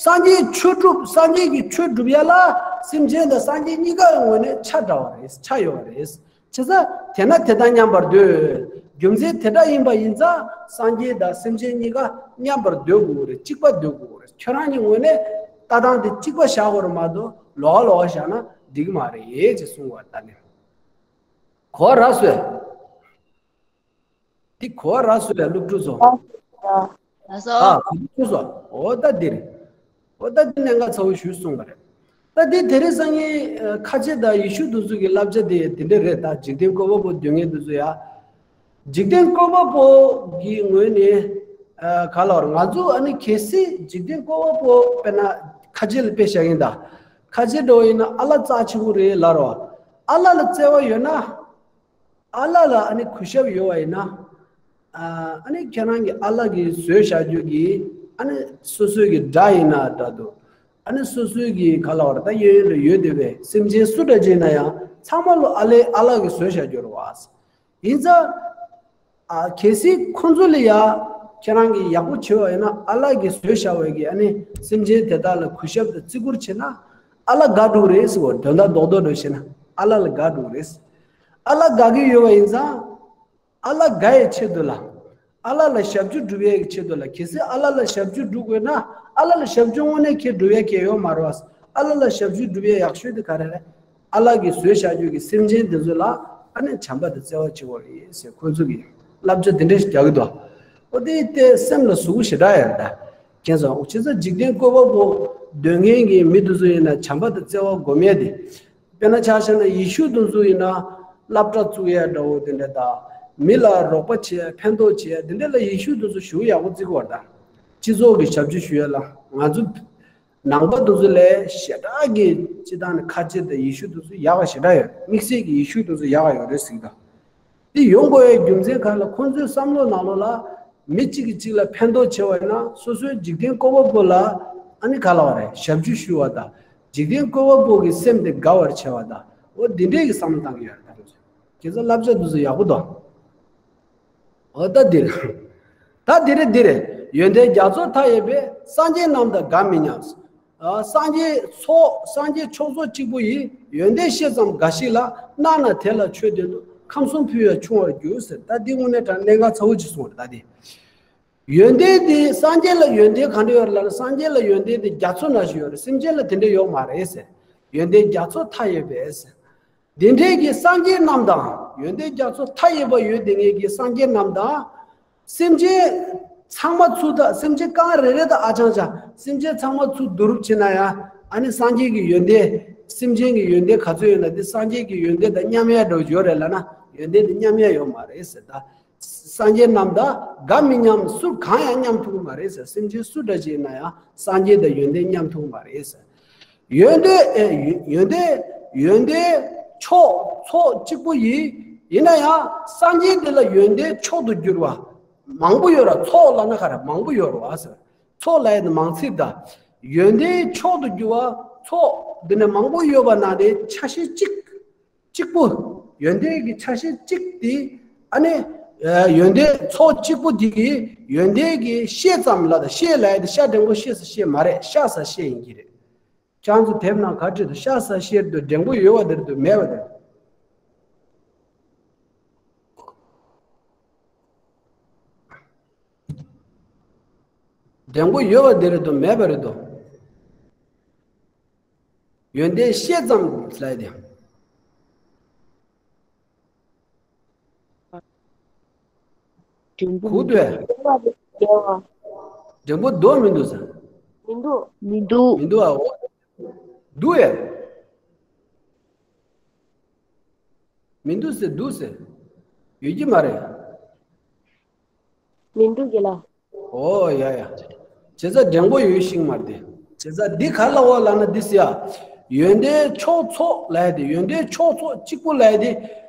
སངས་རྒྱས་ཆོས་སྒྲུབ། སངས་རྒྱས་ཀྱི་ཆོས་སྒྲུབ་ཡ་ལ་སེམས་ཅན་དང་སངས་རྒྱས་གཉིས་ཀ་ཡི་ངོས་ནས་ཆ་འདྲ་བ་རེད། ཆ་ཡོད་པ་རེད། བྱས་ཙང་དེས་ན་དེ་དག་མཉམ་པར་འདོད། རྒྱུ་མཚན་དེ་འདྲ་ཡིན་པ་ཡིན་ཙང་སངས་རྒྱས་དང་སེམས་ཅན་གཉིས་ཀ་མཉམ་པར་འདོད་དགོས་རེད། གཅིག་པ་འདོད་དགོས་རེད། ཁྱོད་རང་གི་ངོས་ནས་ལྟ་སྟངས་དེ་གཅིག་པ་བཞག་དགོས་རེད་མ་གཏོགས་ལོགས་ཀ་ལོགས་ཀ་བཞག་ན་འགྲིག་གི་མ་རེད་ཅེས་གསུངས་པ་ལྟར་ནི། གོ་བ་རག་སོང་། འདི་གོ་བ་རག་སོང་ལས་སློབ་ཕྲུག་ཚོ། ལགས་སོ། ཨ། སློབ་ཕྲུག་ཚོ། འོ་ད་འདིར། འོ་ད་འདི་གནད་འགག་ཚ་བོ་ཞུས་སོང་བ་རེད། ད་འདི་དེ་རིང་སང་ཉིན་ཁ་ཆེ་དང་ཡེ་ཤུ་དེ་ཚོ་གི་བསླབ་བྱ་དེ་དེ་འདྲ་རེད། ད་འཇིག་རྟེན་བཀོད་པ་པོ་སྡོད་མཁན་དེ་ཚོ་ཡ། འཇིག་རྟེན་བཀོད་པ་པོ་གི་ངོས་ནས་ག་ལབ་ར། ང་ཚོ་ཨ་ནི་གལ་སྲིད་འཇིག་རྟེན་བཀོད་པ་པོ་དཔེར་ན་ཁ་ཆེ་ལ་དཔེ་བཞག་གིན་ད། ཁ་ཆེ་འདྲ་བོ་ཡིན་ན་ཨ་ལ་རྩ་ཆེན་པོ་རེད་ལབ་ར། ཨ་ལ་ལ་བརྩེ་བ་ཡོད་ན། ཨ་ལ་ལ་ཨ་ནི་གུས་ཞབས་ཡོད་པ་ཡིན་ན། ཨ་ནི་ཁྱེད་རང་གི་ཨ་ལ་གིས་བཟོས་བཞག་རྒྱུ་གི་ཨ་ནི་སོ་སོའི་གི་དགྲ་ཡིན་ན་འདྲ་འདུག་ཨ་ནི་སོ་སོའི་གི་ག་ལབ་ར། ད་གཡས་གཡོན་ལ་ཡོད་བསྡད་པའི་སེམས་ཅན་སུ་འདྲ་ཅིག་ཡིན་ན་ཡང་ཚང་མ་ལོ་ཨ་ལའི་ཨ་ལ་གིས་བཟོས་བཞག་རྒྱུ་རེད་བ། ཡིན་ཙང་། ཨ། གལ་སྲིད་ཁོང་ཚོ་ལ་ཡ་ཁྱེད་རང་གིས་ཡག་པོ་བྱས་པ་ཡིན་ན། ཨ་ལ་གིས་བཟོས་བཞག་པའི་གི་ཨ་ནི་སེམས་ཅན་དེ་དག་ལ་གུས་ཞབས་དང་བརྩི་བཀུར་བྱས་ན། ཨ་ལ་དགའ་འགྲོ་གི་རེད་ཟེར་བ། དོན་དག་རྡོག་རྡོག་འགྲོ་བྱས་ན་ཨ་ལ་ལ་དགའ་འགྲོ་གི་རེད། ཨ་ལ་དགའ་གི་ཡོད་པ་ཡིན་ཙང་། ཨ་ལ་དགའ་ཡའི་ཆེད་དུ་ལ། ཨ་ལ་ལ་ཞབས་ཞུ་སྒྲུབ་ཡས་ཀྱི་ཆེད་དུ་ལ། གལ་སྲིད་ཨ་ལ་ལ་ཞབས་ཞུ་སྒྲུབ་དགོས་ན། ཨ་ལ་ལ་ཞབས་ཞུ་དངོས་གནས་ཁྱེད་སྒྲུབ་ཡས་ཁྱེད་ཡོད་མ་རེད་བ། ཨ་ལ་ལ་ཞབས་ཞུ་སྒྲུབ་ཡས་ཡག་ཤོས་དེ་ག་རེ་རེད། ཨ་ལ་གིས་བཟོས་བཞག་རྒྱུ་གི་སེམས་ཅན་དེ་ཚོ་ལ་ཨ་ནི་བྱམས་པ་དང་བརྩེ་བ་བྱེད་དགོས་རེད་ཟེར། ཁོ་ཚོ་གིས་བསླབ་བྱ་དེ་འདྲ་ཞིག་རྒྱག་གི་འདུག་འོ་དེ་དེ་སེམས་ལ་ཟུག་པོ་ཞེ་དྲག་ཡོད་རེད་ད། ཁྱེད་ཚོ་བྱས་ཙང་འཇིག་རྟེན་བཀོད་པ་པོ་འདོད་མཁན་གྱི་མི་དེ་ཚོ་ཡིན་ན་བྱམས་པ་དང་བརྩེ་བ་སྒོམ་ཡས་དེ། དཔེར་ན་ཆ་བཞག་ན་ཡེ་ཤུ་དེ་ཚོ་ཡིན་ན་སློབ་གྲྭ་བཙུགས་ཡས་འདྲ་བོ་དེ་འདྲ་དང་། མི་ལ་རོགས་པ་བྱེད་ཡས་ཕན་ཐོགས་བྱེད་ཡས་དེ་འདྲ་ལ་ཡེ་ཤུ་དེ་ཚོ་ཞེ་པོ་ཡག་པོ་བརྩི་གི་ཡོད་རེད་ད། སྤྱི་ཚོགས་ཀྱི་ཞབས་ཞུ་ཞུ་ཡས་ལ་ང་ཚོ་ནང་པ་དེ་ཚོ་ལས་ཞེ་དྲག་གི་སྤྱིར་བཏང་ནས་ཁ་ལྕེ་དང་ཡེ་ཤུ་དེ་ཚོ་ཡག་པ་ཞེ་དྲག་ཡོད། དམིགས་བསལ་གྱི་ཡེ་ཤུ་དེ་ཚོ་ཡག་པ་ཡོད་རེད་ཟེར་གི་འདུག་དེ་ཡོང་དགོས་ཡའི་རྒྱུ་མཚན་ག་ལ། ཁོང་ཚོའི་བསམ་བློ་ནང་ལོགས་ལ་མི་གཅིག་གིས་གཅིག་ལ་ཕན་ཐོགས་བྱེད་པ་ཡིན་ན་སོ་སོའི་འཇིག་རྟེན་བཀོད་པ་པོ་ལ་ཨ་ནི་ག་ལ་བ་རེད། ཞབས་ཞུ་ཞུ་བ་དང་། འཇིག་རྟེན་བཀོད་པ་པོ་གི་སེམས་དེ་དགའ་བར་བྱེད་པ་དང་། འོ་འདི་འདྲས་ཀྱི་བསམ་བློ་བཏང་གི་ཡོད་རེད་ད། ཁོང་ཚོས་ཁྱེད་ཚོ་བསླབ་བྱ་དེ་ཚོ་ཡག་པོ་འདུག་འོ་ད་འདིར། ད་འདི་རེད་འདི་རེད། ཡོན་ཏན་རྒྱ་མཚོ་མཐའ་ཡས་པས། སངས་རྒྱས་རྣམས་དང་འགའ་མི་མཉམ། ཨ། སངས་རྒྱས་ཚོགས་སངས་རྒྱས་མཆོག་ཚོགས་གཅིག་པུ་ཡི། ཡོན་ཏན་ཤེས་ཙམ་འགའ་ཞིག་ལ། སྣང་ན་དེ་ལ་ཆོས་སྟོན་དུ། ཁམས་གསུམ་ཕུལ་བས་ཆུང་བར་འགྱུར་ཟེར། ད་འདི་དངོས་གནས་དྲང་གནད་འགག་ཚ་བོ་ཅིག་གསུངས་རེད་ད་འདི། ཡོན་ཏན་འདི་སངས་རྒྱས་ལ་ཡོན་ཏན་ག་འདྲ་ཡོད་རེད་ལབ་ན། སངས་རྒྱས་ལ་ཡོན་ཏན་འདི་རྒྱ་མཚོ་ནང་བཞིན་ཡོད་རེད། སེམས་ཅན་ལ་དེ་འདྲ་ཡོད་མ་རེད་ཟེར། ཡོན་ཏན་རྒྱ་མཚོ་མཐའ་ཡས་པས་ཟེར། དེ་འདྲའི་གི་སངས་རྒྱས་རྣམས་དང་། ཡོན་ཏན་རྒྱ་མཚོ་མཐའ་ཡས་པ་ཡོད་དེ་ངེས་ཀྱི་སངས་རྒྱས་རྣམས་དང་། སེམས་ཅན་ཚང་མ་ཚུར་ད། སེམས་ཅན་རྐང་རེ་རེ་དང་ཨ་ཅང་ཅང་། སེམས་ཅན་ཚང་མ་ཚུར་བསྡུ་རུབ་བྱེད་ན་ཡང་། ཨ་ནི་སངས་རྒྱས་ཀྱི་ཡོན་ཏན། སེམས་ཅན་གྱི་ཡོན་ཏན་ག་ཚོད་ཡོད་ན་དེ་སངས་རྒྱས་ཀྱི་ཡོན་ཏན་དང་མཉམ་ཡས་འདྲ་ཡོད་རེད་ལབ་ན། ཡོན་ཏན་དེ་མཉམ་ཡས་ཡོད་མ་རེད་ཟེར་ད། སངས་རྒྱས་རྣམས་དང་འགའ་མི་མཉམ། སུ་གང་ཡང་མཉམ་ཐུབ་ཀྱི་མ་རེད་ཟེར། སེམས་ཅན་སུ་འདྲ་ཞིག་ཡིན་ན་ཡང་སངས་རྒྱས་དང་ཡོན་ཏན་མཉམ་ཐུབ་ཀྱི་མ་རེད་ཟེར། ཡོན་ཏན་ཨེ་ཡོན་ཏན་ཡོན་ཏན་མཆོག་ཚོགས་གཅིག་པུ་ཡིས། ཡིན་ན་ཡང་སངས་རྒྱས་འདི་ལ་ཡོན་ཏན་མཆོག་ཏུ་གྱུར་པ་མང་པོ་ཡོད་ར། ཚོགས་ལབ་ན་ག་རེ་མང་པོ་ཡོད་ར་བ་ཟེར། ཚོགས་ལབ་ཡས་དེ་མང་ཚིག་ད། ཡོན་ཏན་མཆོག་ཏུ་གྱུར་པ་ཚོགས་འདི་ནས་མང་པོ་ཡོད་པ་ནང་ནས་ཆ་ཤས་གཅིག་གཅིག་པུ། ཡོན་ཏན་གྱི་ཆ་ཤས་གཅིག་དེ། ཨ་ནི་ཨ་ཡོན་ཏན་ཚོགས་གཅིག་པུ་དེ་གི་ཡོན་ཏན་གྱི་ཤེས་ཙམ་ལ། ད་ཤེས་ལབ་ཡས་དེ་ཤ་འགྲེང་བུ་ཤེས་ས་ཤེས་མ་རེད། ཤ་ཟ་ཤེས་ཡིན་གྱི་རེད། ཁྱེད་ཚོ་དེབ་ནང་ག་བྲིས་འདུག་ཤ་ཟ་ཤེས་འདུག་འགྲེང་བུ་ཡོད་པ་དེ་རེད་འདུག་མེད་པ་དེ་རེད། འགྲེང་བུ་ཡོད་པ་དེ་རེད་འདུག་མེད་པ་རེད་འདུག་ཡོན་ཏན་ཤེས་ཙམ་ལབ་ཡས་དེ། འགྲེང་བུ་གུ་དུས། འགྲེང་བུ་འདུག་མི་འདུག་ཟེར། མི་འདུག་མི་འདུག་མི་འདུག་ཨ། འོ། འདུག་ཡ། མི་འདུག་ཟེར། འདུག་ཟེར། ཡོད་ཀྱི་མ་རེད། མི་འདུག་གི་ལ། ཨོ་ཡ་ཡ། བྱས་ཙང་འགྲེང་བུ་ཡོད་ཤིང་མ་རེད་དེ། བྱས་ཙང་འདི་ག་ལ་བ་ལབ་ན་འདི་ཟེར་ཡ། ཡོན་ཏན་མཆོག་ཚོགས་ལབ་ཡ་དེ། ཡོན་ཏན་མཆོག་ཚོགས་གཅིག་པུ་ལབ་ཡ་དེ།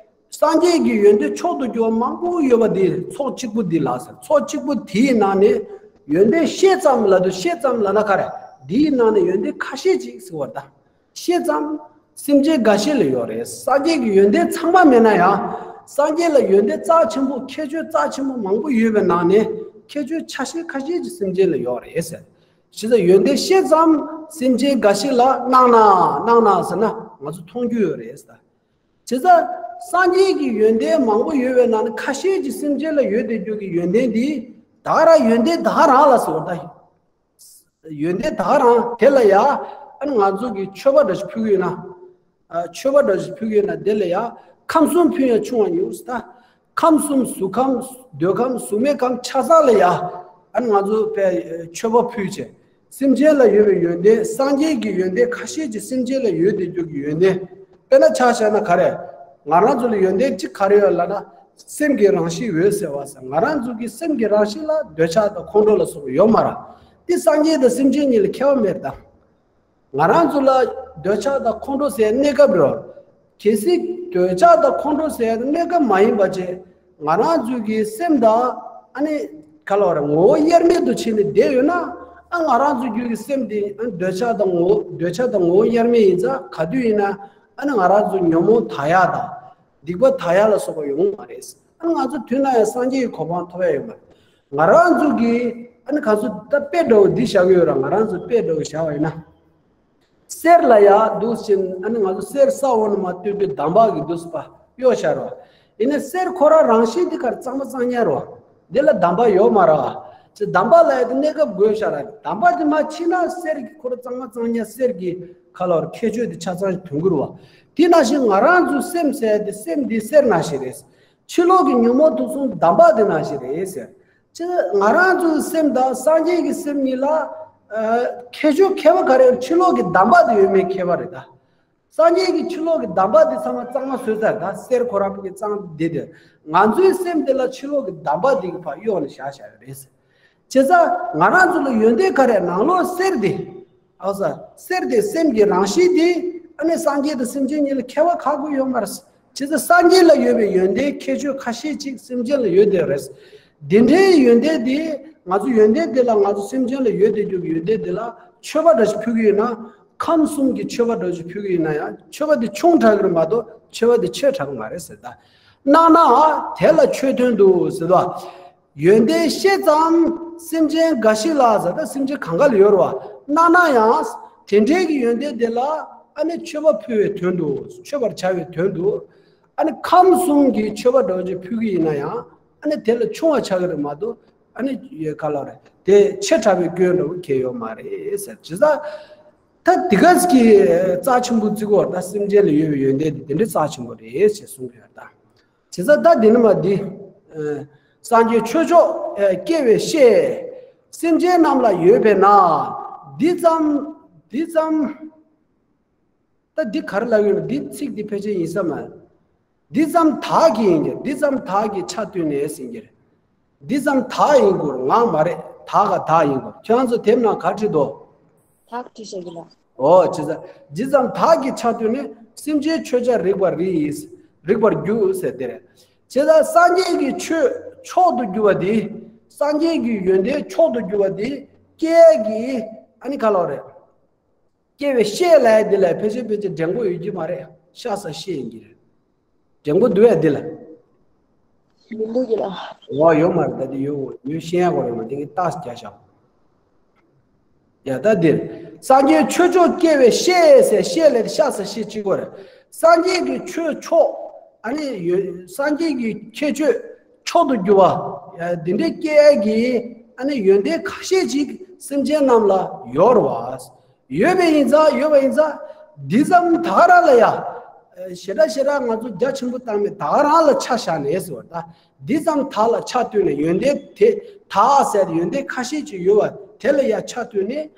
སངས་རྒྱས་ཀྱི་ཡོན་ཏན་མཆོག་ཏུ་གྱུར་པ་མང་པོ་ཡོད་པ་དེ་ཚོགས་གཅིག་པུ་འདི་ལ་ཟེར། ཚོགས་གཅིག་པུ་དེའི་ནང་ནས་ཡོན་ཏན་ཤེས་ཙམ་ལབ་དུས། ཤེས་ཙམ་ལབ་ན་ག་རེ། དེའི་ནང་ནས་ཡོན་ཏན་ཁ་ཤས་ཅིག་ཟེར་བ་དང་། ཤེས་ཙམ་སེམས་ཅན་འགའ་ཤས་ལ་ཡོད་རེད། སངས་རྒྱས་ཀྱི་ཡོན་ཏན་ཚང་མ་མེད་ན་ཡང་། སངས་རྒྱས་ལ་ཡོན་ཏན་རྩ་ཆེན་པོ། ཁྱད་ཆོས་རྩ་ཆེན་པོ་མང་པོ་ཡོད་པའི་ནང་ནས་ཁྱད་ཆོས་ཆ་ཤས་ཁ་ཤས་ཅིག་སེམས་ཅན་ལ་ཡོད་རེད་ཟེར། བྱས་ཙང་ཡོན་ཏན་ཤེས་ཙམ་སེམས་ཅན་འགའ་ཞིག་ལ་སྣང་ན་སྣང་ན་ཟེར་ན་ང་ཚོ་མཐོང་རྒྱུ་ཡོད་རེད་ཟེར། བྱས་ཙང་སངས་རྒྱས་ཀྱི་ཡོན་ཏན་མང་པོ་ཡོད་པའི་ནང་ནས་ཁ་ཤས་ཀྱི་སེམས་ཅན་ལ་ཡོད་བསྡད་རྒྱུ་གི་ཡོན་ཏན་འདི་ད་ག་རང་ཡོན་ཏན་ད་ག་རང་ལ་ཟེར་བ་ད། ཡོན་ཏན་ད་ག་རང་དེ་ལ་ཡ། ཨ་ནི་ང་ཚོ་གི་མཆོད་པ་འདྲ་ཞིག་ཕུལ་གི་ཡོད་ན། ཨ། མཆོད་པ་འདྲ་ཞིག་ཕུལ་གི་ཡོད་ན་དེ་ལ་ཡ། ཁམས་གསུམ་ཕུལ་ཡང་ཆུང་བར་འགྱུར་ཟེར་ད། ཁམས་གསུམ་གཟུགས་ཁམས་འདོད་ཁམས་གཟུགས་མེད་ཁམས་ཆ་ཚང་ལ་ཡ། ཨ་ནི་ང་ཚོ་དཔེ་མཆོད་པ་ཕུལ་བྱས། སེམས་ཅན་ལ་ཡོད་པའི་ཡོན་ཏན། སངས་རྒྱས་ཀྱི་ཡོན་ཏན་ཁ་ཤས་ཀྱི་སེམས་ཅན་ལ་ཡོད་བསྡད་རྒྱུ་གི་ཡོན་ཏན། དཔེར་ན་ཆ་བཞག་ན་ག་རེ། ང་རང་ཚོ་ལ་ཡོན་ཏན་གཅིག་ག་རེ་ཡོད་ལབ་ན། སེམས་ཀྱི་རང་བཞིན་འོད་གསལ་བ་ཟེར། ང་རང་ཚོ་གི་སེམས་ཀྱི་རང་བཞིན་ལ་འདོད་ཆགས་དང་ཁོང་ཁྲོ་ལ་སོགས་པ་ཡོད་མ་རེད། འདི་སངས་རྒྱས་དང་སེམས་ཅན་གཉིས་ལ་ཁྱད་པར་མེད་ད། ང་རང་ཚོ་ལ་འདོད་ཆགས་དང་ཁོང་ཁྲོ་ཟེར་གནས་སྐབས་རེད། གལ་སྲིད་འདོད་ཆགས་དང་ཁོང་ཁྲོ་ཟེར་གནས་སྐབས་མ་ཡིན་པ་བྱས། ང་རང་ཚོ་གི་སེམས་དང་ཨ་ནི་ག་ལ་བ་རེད། ངོ་བོ་དབྱེར་མེད་དུ་ཕྱེ་ནས་བསྡད་ཡོད་ན། ཨ། ང་རང་ཚོ་རྒྱུད་ཀྱི་སེམས་དེ་ཨ་འདོད་ཆགས་དང་ངོ་བོ་འདོད་ཆགས་དང་ངོ་བོ་དབྱེར་མེད་ཡིན་ཙང་། ག་དུས་ཡིན་ན་ཨ་ནི་ང་རང་ཚོ་ཉོན་མོངས་དག་ཡག་དང་སྡིག་པ་དག་ཡག་ལ་སོགས་པ་ཡོང་གི་མ་རེད། ཨ་ནི་ང་ཚོ་དུས་ན་ཡང་སངས་རྒྱས་ཀྱི་གོ་འཕང་ཐོབ་ཡག་ཡོད་མ་རེད། ང་རང་ཚོ་གི་ཨ་ནི་ག་ཚོད་ད་དཔེ་འདྲ་བོ་འདི་བཞག་གི་ཡོད་ར། ང་རང་ཚོ་དཔེ་འདྲ་བོ་བཞག་པ་ཡིན་ན། གསེར་ལ་ཡ་འདུག་ཅིང་། ཨ་ནི་ང་ཚོ་གསེར་ས་འོག་ནས་མར་བཏོན་དུས་འདམ་བག་གི་འདུག་པ་གཡོ་བཞག་རོ། ཡིན་ནའི་གསེར་ཁོ་རང་རང་བཞིན་འདི་གར་གཙང་མ་གཙང་ཉག་རོ། འདི་ལ་གདམས་པ་ཡོད་མ་རེད་བ། ཅེས་གདམས་པ་ལ་ཡ་དེ་གནས་སྐབས་དགོས་ཤ་ར། གདམས་པ་དེ་མ་ཕྱིན་ན་གསེར་གྱི་འཁོར་གཙང་མ་གཙང་རྐྱང་གསེར་གྱི་ཁ་ལོར་ཁྱད་ཆོས་དེ་ཆ་ཚང་ཞིག་ཐོན་གི་རེད་བ། དེ་ནང་བཞིན་ང་རང་ཚོའི་སེམས་ཟེར་དེ་སེམས་འདི་གསེར་ནང་བཞིན་རེད། ཕྱི་ལོགས་ཀྱི་ཉོན་མོངས་དུག་གསུམ་གདམས་པ་དེ་ནང་བཞིན་རེད་ཟེར། ཅེས་ང་རང་ཚོའི་སེམས་དང་སངས་རྒྱས་ཀྱི་སེམས་གཉིས་ལ་ཨ་ཁྱད་ཆོས་ཁྱད་པར་ག་རེ་ཡོད། ཕྱི་ལོགས་ཀྱི་གདམས་པ་དེ་ཡོད་མེད་ཁྱད་པར་རེད་ད། སངས་རྒྱས་ཀྱི་ཕྱི་ལོགས་ཀྱི་གདམས་པ་དེ་ཚང་མ་གཙང་མ་བཟོས་ཚར་ད། གསེར་ཁོ་རང་གི་གཙང་དེ་དེ། ང་ཚོའི་སེམས་དེ་ལ་ཕྱི་ལོགས་ཀྱི་གདམས་པ་དེ་གི་ཕར་གཡོགས་ནས་བཞག་བཞག་ཡོད་རེད་ཟེར། བྱས་ཙང་ང་རང་ཚོ་ལ་ཡོན་ཏན་ག་རེ། ནང་ལོགས་གསེར་དེ། ཨོ་ས། གསེར་དེ་སེམས་ཀྱི་རང་བཞིན་དེ། ཨ་ནི་སངས་རྒྱས་དང་སེམས་ཅན་གཉིས་ལ་ཁྱད་པར་ག་གི་ཡོད་མ་རེད། བྱས་ཙང་སངས་རྒྱས་ལ་ཡོད་པའི་ཡོན་ཏན་ཁྱད་ཆོས་ཁ་ཤས་ཅིག་སེམས་ཅན་ལ་ཡོད་བསྡད་རེད། འདི་འདྲའི་ཡོན་ཏན་དེ། ང་ཚོ་ཡོན་ཏན་དེ་ལ། ང་ཚོ་སེམས་ཅན་ལ་ཡོད་བསྡད་རྒྱུ་གི་ཡོན་ཏན་དེ་ལ་མཆོད་པ་འདྲ་ཞིག་ཕུལ་གི་ཡོད་ན། ཁམས་གསུམ་གྱི་མཆོད་པ་འདྲ་ཞིག་ཕུལ་གི་ཡོད་ན་ཡང་མཆོད་པ་དེ་ཆུང་དྲགས་ཀྱི་རེད་མ་གཏོགས་མཆོད་པ་དེ་ཆེ་དྲགས་ཀྱི་མ་རེད་ཟེར་ད། གནང་ན་དེ་ལ་ཆོས་ཐོན་འདུག་ཟེར་ད། ཡོན་ཏན་ཤེས་ཙམ་སེམས་ཅན་འགའ་ཞིག་ལ་ཟེར་ད། སེམས་ཅན་གང་ག་ལ་ཡོད་རེད་བ། གནང་ན་ཡང་དེ་འདྲའི་གི་ཡོན་ཏན་དེ་ལ་ཨ་ནི་མཆོད་པ་ཕུལ་བའི་དོན་དུ། མཆོད་པར་བྱ་བའི་དོན་དུ། ཨ་ནི་ཁམས་གསུམ་གྱི་མཆོད་པ་འདྲ་བོ་ཅིག་ཕུལ་གི་ཡིན་ན་ཡང་། ཨ་ནི་དེ་ལ་ཆུང་བ་ཆགས་ཀྱི་རེད་མ་གཏོགས། ཨ་ནི་ཡོད་ག་ལ་རེད། དེ་ཆེ་དྲགས་པའི་སྐྱོན་འདྲ་བོ་གང་ཡང་ཡོད་མ་རེད་ཟེར། བྱས་ཙང་ད་འདི་ག་གི་རྩ་ཆེན་པོ་བརྩི་གི་ཡོད་རེད་ད། སེམས་ཅན་ལ་ཡོད་པའི་ཡོན་ཏན་དེ་དེ་འདྲའི་རྩ་ཆེན་པོ་རེད་ཅེས་གསུངས་ཀྱི་ཡོད་རེད་ད། བྱས་ཙང་ད་འདི་ནི་མ་འདི། ཨ། སངས་རྒྱས་ཆོས་མཆོག་ཨ་སྐྱེ་བའི་ཤེས། སེམས་ཅན་རྣམས་ལ་ཡོད་པས་ན། འདི་ཙམ། འདི་ཙམ། ད་འདི་ག་རེ་ལབ་ཡོད་ན། འདི་ཚིག་འདི་ཕལ་ཆེར་ཡིན་ས་མ་རེད། འདི་ཙམ་དག་གི་ཡིན་གྱི། འདི་ཙམ་དག་གི་ཆ་བཏོན་ནས་ཟེར་གྱི་རེད། འདི་ཙམ་དག་ཡིན་དགོས་ང་མ་རེད། དག་ག་དག་ཡིན་དགོས། ཁྱོད་ཚོ་དེབ་ནང་ག་བྲིས་འདུག་དག་བྲིས་བཞག་གི་ལ། ཨོ། བྱས་ཙང་འདི་ཙམ་དག་གི་ཆ་བཏོན་ནས་སེམས་ཅན་ཆོས་ཅན་རིག་པར་རིགས། རིག་པར་འགྱུར་ཟེར་དེ་རེད། བྱས་ཙང་སངས་རྒྱས་ཀྱི་ཆོས་མཆོག་ཏུ་གྱུར་པ་འདི། སངས་རྒྱས་ཀྱི་ཡོན་ཏན་མཆོག་ཏུ་གྱུར་པ་འདི་སྐྱེ་གི། ཨ་ནི་ག་ལོག་རེད། སྐྱེ་བའི་ཤེས་ལ་ཡ་འདི་ལ་ཕལ་ཆེར་ཕལ་ཆེར་འགྲེང་བུ་ཡོད་ཀྱི་མ་རེད། ཤ་ས་ཤེས་ཡིན་གྱི་རེད། འགྲེང་བུ་འདུག་ཡ་འདི་ལ། མི་འདུག་གི་ལ། འོ་ཡོད་མ་རེད། ད་འདི་ཡོད། ཡོད་ཤེས་ཡ་གོ་རེད་མ། འདི་གི་རྟགས་རྒྱག་བཞག་ཡ་ད་འདིར། སངས་རྒྱས་ཆོས་མཆོག་སྐྱེ་བའི་ཤེས་ཟེར། ཤེས་ལ་ཤ་ས་ཤེས་གཅིག་པ་རེད། སངས་རྒྱས་ཀྱི་ཆོས་མཆོག་ཨ་ནི་ཡོད། སངས་རྒྱས་ཀྱི་ཁྱད་ཆོས་མཆོག་ཏུ་གྱུར་པ་འདི་འདྲའི་སྐྱེ་ཡ་གི་ཨ་ནི་ཡོན་ཏན་ཁ་ཤས་ཅིག་སེམས་ཅན་རྣམས་ལ་ཡོད་རེད་བ། ཡོད་པ་ཡིན་ཙང་། ཡོད་པ་ཡིན་ཙང་འདི་ཙམ་དག་རང་ལ་ཡ། ཞེ་དྲག་ཞེ་དྲག་ང་ཚོ་རྒྱ་ཆེན་པོ་བཏང་མེད། དག་རང་ལ་ཆ་བཞག་ནས་ཟེར་བ་ད། འདི་ཙམ་དག་ལ་ཆ་བཏོན་ནས། ཡོན་ཏན་དེ་དག་ཟེར་ཡོན་ཏན་ཁ་ཤས་ཅིག་ཡོད་པ་དེ་ལ་ཡ་ཆ་བཏོན་ནས།